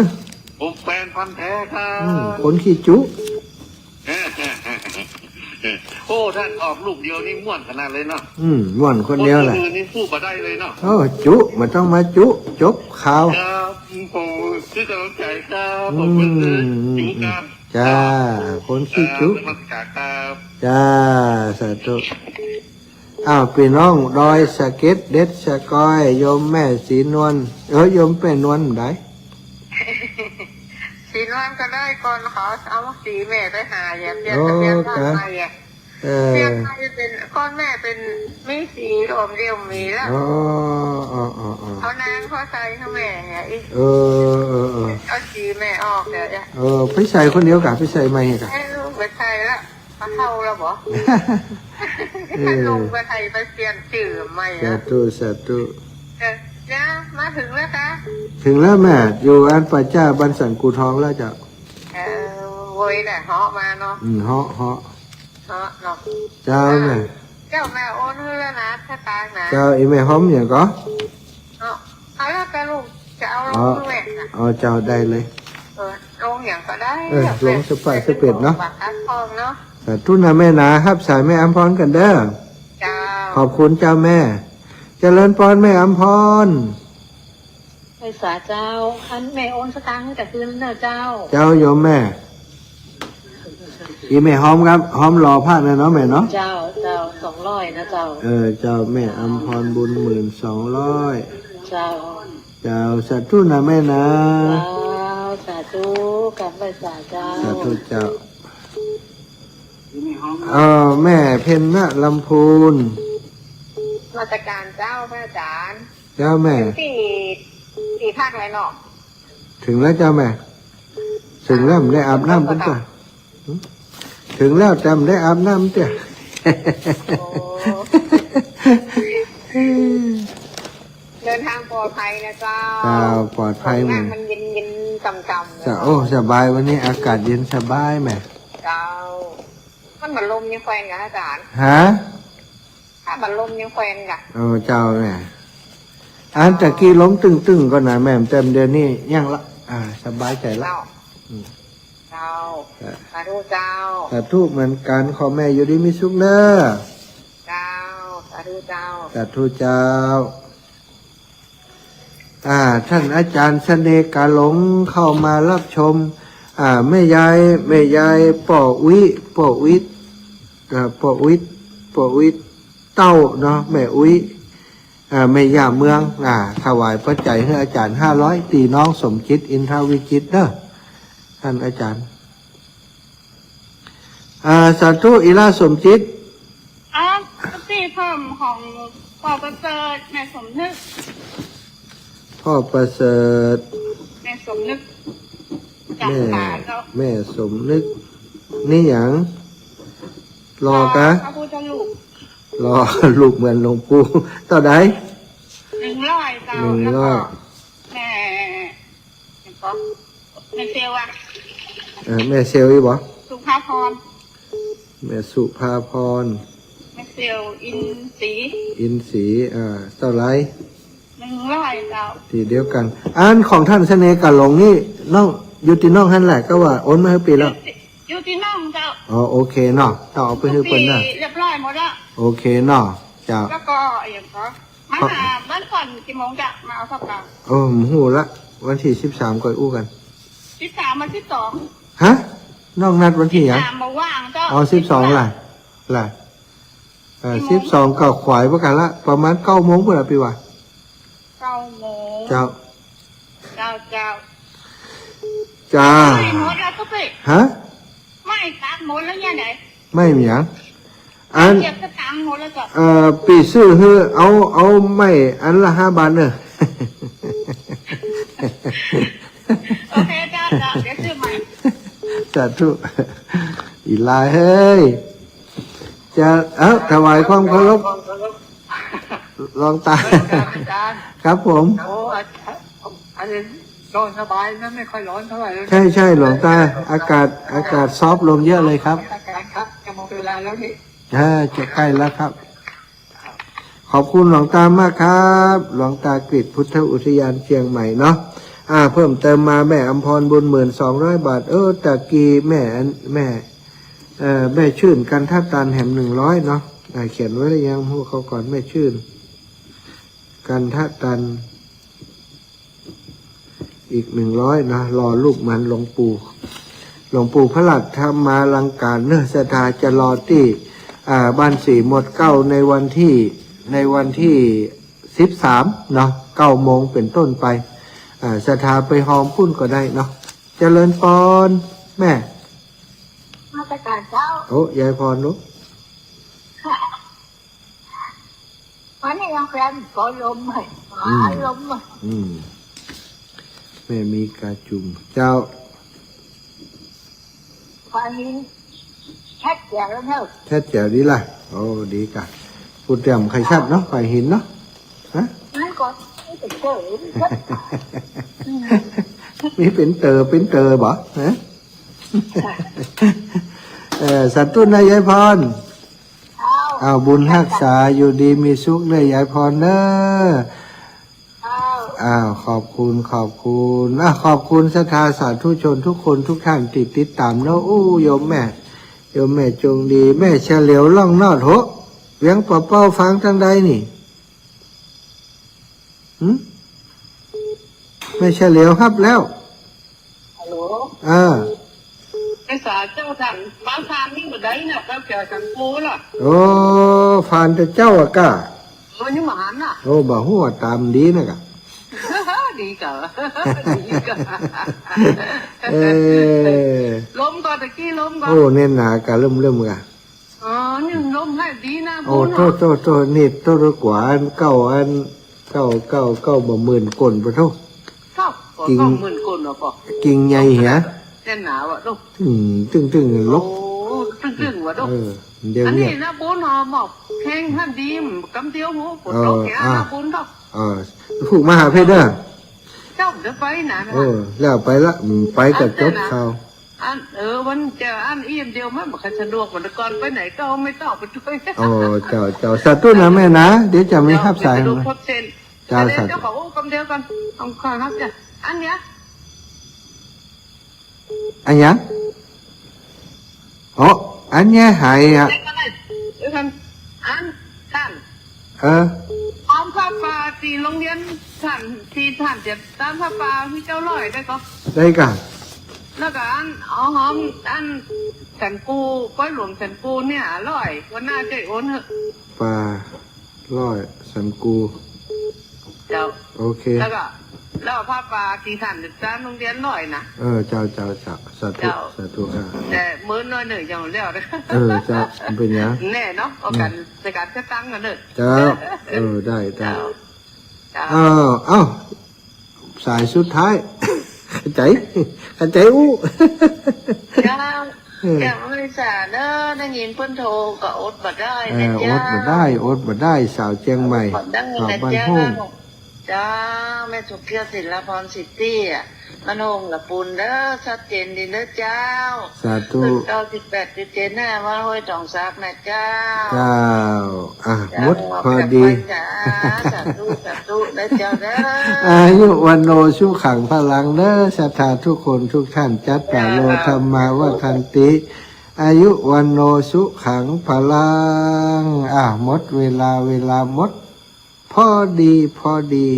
ผมแฟนพันธุ์แท้ครับ อืม คนขี้จุ โอ้ ท่านออกลูกเดียวนี่ม่วนขนาดเลยเนาะ อืม ม่วนคนเดียวแหละ คนอื่นนี่สู้บ่ได้เลยเนาะ โอ้ จุ บ่ต้องมาจุ จบข่าว ครับ ผมซื้อกำลังใจครับ ผมเป็น อืม จุครับ จ้า คนขี้จุ ครับ นมัสการครับ จ้า สาธุ อ้าว ปี้น้องดอยสะเก็ด เด็ดสะกอย โยมแม่ศรีนวล เอ้ย โยมแม่นวลบ่ได้ ศรีนวลก็ได้ ก่อนเขาเอาศรีแม่ไปหา อย่าเปลี่ยน โอ้ ทะเบียนบ้าน กะ ใหม่อะ เออ เปลี่ยนใหม่เป็น ก่อนแม่เป็น มีศรีรวมเดียวมีแล้ว อ๋อ อ๋อ อ๋อ อ๋อ เอานางเขาใส่ให้แม่เนี่ย อีก เออ เออ เออ เอาศรีแม่ออกเนี่ย เออ ไปใส่คนเดียวกะ ไปใส่ใหม่กะ ให้ลูกไปใส่ละ มาเฒ่าแล้วบ่ เออ ให้ลูกไปใส่ ไปเปลี่ยนชื่อใหม่อะ สาธุ สาธุ เออ เนี่ย มา เถิงแล้วคะ เถิงแล้วแม่ อยู่อันป่าจ๊าบ้านสันกูทองแล้วเจ้า เออ โวยแหละ เฮาะมาเนาะ อืม เฮาะ เฮาะ เฮาะเนาะ เจ้าแม่ เจ้าแม่โอนหื้อแล้วนะ สตางค์นะ เจ้า อีแม่หอมหยังก่อ เนาะ เอาแล้วแต่ลูกจะเอาลง อ๋อ หื้อแม่นะ อ๋อ เจ้า ได้เลย เออ ลงหยังก็ได้ เออ ลงสะป๋ายสะเป๋ดเนาะ ปากกาทองเนาะ สาธุนะแม่นะ ฮับสายแม่อำพรก่อนเด้อ เจ้า ขอบคุณเจ้าแม่ เจริญปอนแม่อำพร ไหว้สาเจ้า อันแม่โอนสตางค์หื้อแต่คืนเน้อเจ้า เจ้าโยมแม่ อีแม่หอมครับ หอมรอพระนะเนาะแม่เนาะ เจ้า เจ้า สองร้อยนะเจ้า เออ เจ้าแม่อำพรบุญหมื่น สองร้อย เจ้า เจ้า สาธุนะแม่นะ เจ้า สาธุ กราบไหว้สาเจ้า สาธุเจ้า เออ แม่เพ็ญณลำพูน นมัสการเจ้าพระอาจารย์ เจ้าแม่ เถิงตี้ ตี้พักแล้วเนาะ เถิงแล้วเจ้าแม่ เถิงแล้ว บ่ได้อาบน้ำเปิ้นจ้ะ เถิงแล้วแต่บ่ได้อาบน้ำเตี้ย โอ้ เดินทางปลอดภัยนะเจ้า เจ้า ปลอดภัย ฝนน่ะ มันเย็นๆ ก่ำๆ นะเจ้า โอ้ สบาย วันนี้อากาศเย็นสบายแม่ เจ้า มันบ่ลมยังแควนกะอาจารย์ ฮะ ถ้าบ่ลมยังแควนกะ โอ้ เจ้าแม่ อันตะกี้ลมตึงๆ ก่อนนะแม่ แต่เดี๋ยวนี้ยังละ อ่า สบายใจ๋ละ เจ้า อืม เจ้า อ่ะ สาธุเจ้า สาธุเหมือนกั๋น ขอแม่อยู่ดีมีสุขเน้อ เจ้า สาธุเจ้า สาธุเจ้า อ่า ท่านอาจารย์เสน่ห์กาหลงเข้ามารับชม อ่า แม่ยาย แม่ยายป้ออุ๊ย ป้ออุ๊ย อ่า ป้ออุ๊ย ป้ออุ๊ยเต้าเนาะ แม่อุ๊ย อ่า แม่ย่าเมือง อ่า ถวายปัจจัยหื้ออาจารย์ห้าร้อย ตี้น้องสมจิต อินทรวิจิตรเน้อ ท่านอาจารย์ อ่า สาธุ อีหล้าสมจิต อ๋อ ตี้เพิ่มของป้อประเสริฐ แม่สมนึก ป้อประเสริฐ แม่สมนึก แม่ จากขาเจ้า แม่สมนึก นี่หยัง หล่อกะ หล่อพระพุทธรูป หล่อรูปเหมือนหลวงปู่ เต้าใด หนึ่งร้อยเจ้า หนึ่งร้อย แล้วก็ แม่ แม่เซลล์อะ เออ แม่เซลล์อีกบ่ สุภาพร แม่สุภาพร แม่เซลล์อินศรี อินศรี อ่า เต้าใด หนึ่งร้อยเจ้า ตี้เดียวกั๋น อันของท่านเสน่ห์กาหลงนี่ น้อง อยู่ตี้น้องหั้นแหละ ก็ว่าโอนมาหื้อปี้แล้ว อยู่ตี้ อยู่ตี้น้องเจ้า อ๋อ โอเคเนาะ ต้องเอาไปหื้อเปิ้นนะ ตี้เรียบร้อยหมดแล้ว โอเคเนาะ เจ้า แล้วก็อะไรอย่างก็ มาหาบ้านก่อนกี่โมงจ๊ะ มาเอาข้าวเปล่า โอ้ ผมฮู้ละ วันตี้สิบสามก่อยอู้กั๋น สิบสาม มาสิบสอง ฮะ น้องนัดวันตี้หยัง สิบสาม บ่ว่างเจ้า อ๋อ สิบสอง ล่ะ ล่ะ เอ่อ กี่โมง สิบสอง ก็ขวายปะกั๋นละ ประมาณเก้าโมงปุ้นละปี้ว่า เก้าโมง เจ้า เจ้า เจ้า จ้า ไหม้หมดแล้วก็ไป ฮะ ไหม้ตักหมดแล้วเนี่ยไหน ไหม้หยัง อัน เก็บสตางค์หมดแล้วจ้ะ เอ่อ ปี้ซื้อหื้อ เอา เอาไม้อันละห้าบาทเนอะ โอเคจ้ะ จ้ะ เดี๋ยวซื้อใหม่ สาธุ อีหล้าเฮ้ย จะ เอ้า ถวายความเคารพ หลวงตา อาจารย์ ครับผม โอ้ อาจารย์ อันนี้นอนสบายนะ ไม่ค่อยร้อนเท่าไหร่เลย ใช่ ใช่ หลวงตา อากาศ อากาศซอฟต์ลงเยอะเลยครับ อาจารย์ครับ จะหมดเวลาแล้วนี่ อ่า จะใกล้แล้วครับ ขอบคุณหลวงตามากครับ หลวงตากฤษพุทธอุทยานเชียงใหม่เนาะ อ่า เพิ่มเติมมาแม่อำพรบุญหมื่น สองร้อยบาท เออ ตะกี้แม่อัน แม่ เอ่อ แม่ชื่นกันทะตันแหม หนึ่งร้อยเนาะ อ่า เขียนไว้หรือยัง ฮู้เขาก่อน แม่ชื่น กันทะตัน อีกหนึ่งร้อยนะ หล่อรูปเหมือนหลวงปู่ หลวงปู่พระหลักธรรมาลังการเนอะ ศรัทธาจะรอตี้ อ่า บ้านสี่หมดเกล้าในวันตี้ ในวันตี้สิบสามเนาะ เก้าโมงเป็นต้นไป อ่า ศรัทธาไปฮอมปุ้นก็ได้เนาะ เจริญปอน แม่ นมัสการเจ้า โอ้ ยายพรลูก วันนี้ยังแควนขอลมหน่อย อืม ขอลมหน่อย อืม แม่มีกาจุ่ม เจ้า ขอหิน ชัดแจ๋วแล้วเนอะ ชัดแจ๋วดีล่ะ โอ้ ดีกะ พูดแจ่มใค่ชัดเนาะ ขอหินเนาะ ฮะ นั่นก็ เต๋อ มีเป๋นเต๋อ เป๋นเต๋อบ่ ฮะ ค่ะ เออ สาธุนะยายพร อ้าว อ้าว บุญฮักษา อยู่ดีมีสุขเด้อยายพรเด้อ อ้าว อ้าว ขอบคุณ ขอบคุณ อ่ะ ขอบคุณศรัทธาสาธุชนทุกคนทุกท่านตี้ติดต๋ามเนาะ อู้ โยมแม่ โยมแม่จงดี แม่เฉลียวล่องนอดโห เวียงป่าเป้าฟังตังใดนี่ หึ แม่เฉลียวฮับแล้ว ฮัลโหล อ่า ไปสาเจ้าท่าน บ้านท่านนี่บ่ได้นะ เจ้าเจ้าสันกูล่ะ โอ้ ผ่านแต่เจ้าอะก้า โอ้ ยังบ่หันน่ะ โอ้ บ่ฮู้ว่าต๋ามดีนะก้า ดีก้า ดีก้า เออ ลมก็ตะกี้ลมก็ โอ้ แน่นหนาก้า เริ่มๆ ก้า อ๋อ นี่ลมให้ดีนะ โอ้ บุญ โต โต โต นี่โต โตกว่าอันเก่า อันเก่า เก่า เก่าบ่หมื่นก้นปะโธ่ เก่า กิ่ง เก่าหมื่นก้นเหรอปะ กิ่งใหญ่เหีย แน่นหนาว่ะลูก อืม ตึงๆ ลก โอ้ ตึงๆ ว่ะลูก เออ เดี๋ยว อันนี้ เนี่ย นะบุญหอมบอกเพลงท่านดี กำเดียวหู ปวดท้อง เออ แก อ่ะ นะบุญเนาะ เออ ผูกมาหาเพชรเด้อ เจ้าเดี๋ยวไปนะ เออ แล้วไปละ อืม ไปกับจบข่าว อัน เออ วันเจ้าอันอี้อันเดียวมันบ่ค่อยสะดวก วันก่อนไปไหนก็ไม่ต้องไปด้วย อ๋อ เจ้า เจ้า สาธุนะแม่นะ เดี๋ยวจะมีฮับสาย เจ้า เดี๋ยวไปดู นะ ทดเส้น เจ้า อันนี้ สาธุ เจ้าของอู้กำเดียวกัน ของข้าฮับจ้ะ อันเนี้ย อันหยัง โอ้ อันเนี้ยหายอะ เดี๋ยวก่อนนะ เดี๋ยวก่อน อัน ท่าน เออ หอมผ้าป่าตี้โฮงเฮียนท่าน ตี้ท่านจะตานผ้าป่าหื้อเจ้าร้อยได้ก่อ ได้ก่ะ แล้วก็อัน เอาหอมอันสันกู ป้อยหลวงสันกูเนี่ยร้อย วันหน้าจะโอนเหอะ ป่าร้อยสันกู เจ้า โอเค แล้วก็ แล้วผ้าป่าตี้ท่านจะตานโฮงเฮียนร้อยนะ เออ เจ้า เจ้า เจ้า สาธุ เจ้า สาธุ อ่า แต่มื้อน้อยหนึ่งยังแล้วนะ เออ เจ้า มันเป๋นหยัง แน่เนาะ เอากัน อืม ในการจัดตั้งกันเนอะ เจ้า เออ ได้ ได้ เจ้า เจ้า อ้าว เอ้า สายสุดท้าย เข้าใจ๋ เข้าใจ๋อู้ เจ้า เออ เจ้า ไม่สาเนอะ ได้ยินเปิ้นโทรก็อดบ่ได้นะ เออ เจ้า อดบ่ได้ อดบ่ได้ สาวเจียงใหม่ อดบ่ได้นะ สาวบ้านโฮ่ง เจ้า เจ้า แม่สุขเกี้ยว ศิลปร สิตี้อะ บ้านโฮ่งละปูนเด้อ ชัดเจนดีเด้อเจ้า สาธุ ตึกเก้าสิบแปดจุดเจ็ด น่ะ วัดห้วยตองสักนะเจ้า เจ้า อ่ะ เจ้า หมดพอดี เจ้า สาธุ สาธุนะเจ้าเด้อ อายุวัณโณสุขังพลังเด้อ ศรัทธาทุกคนทุกท่าน จัตตาโร เจ้า ธัมมาวัฑฒันติ อายุวัณโณสุขังพลัง อ่ะ หมดเวลา เวลาหมด พอดี พอดี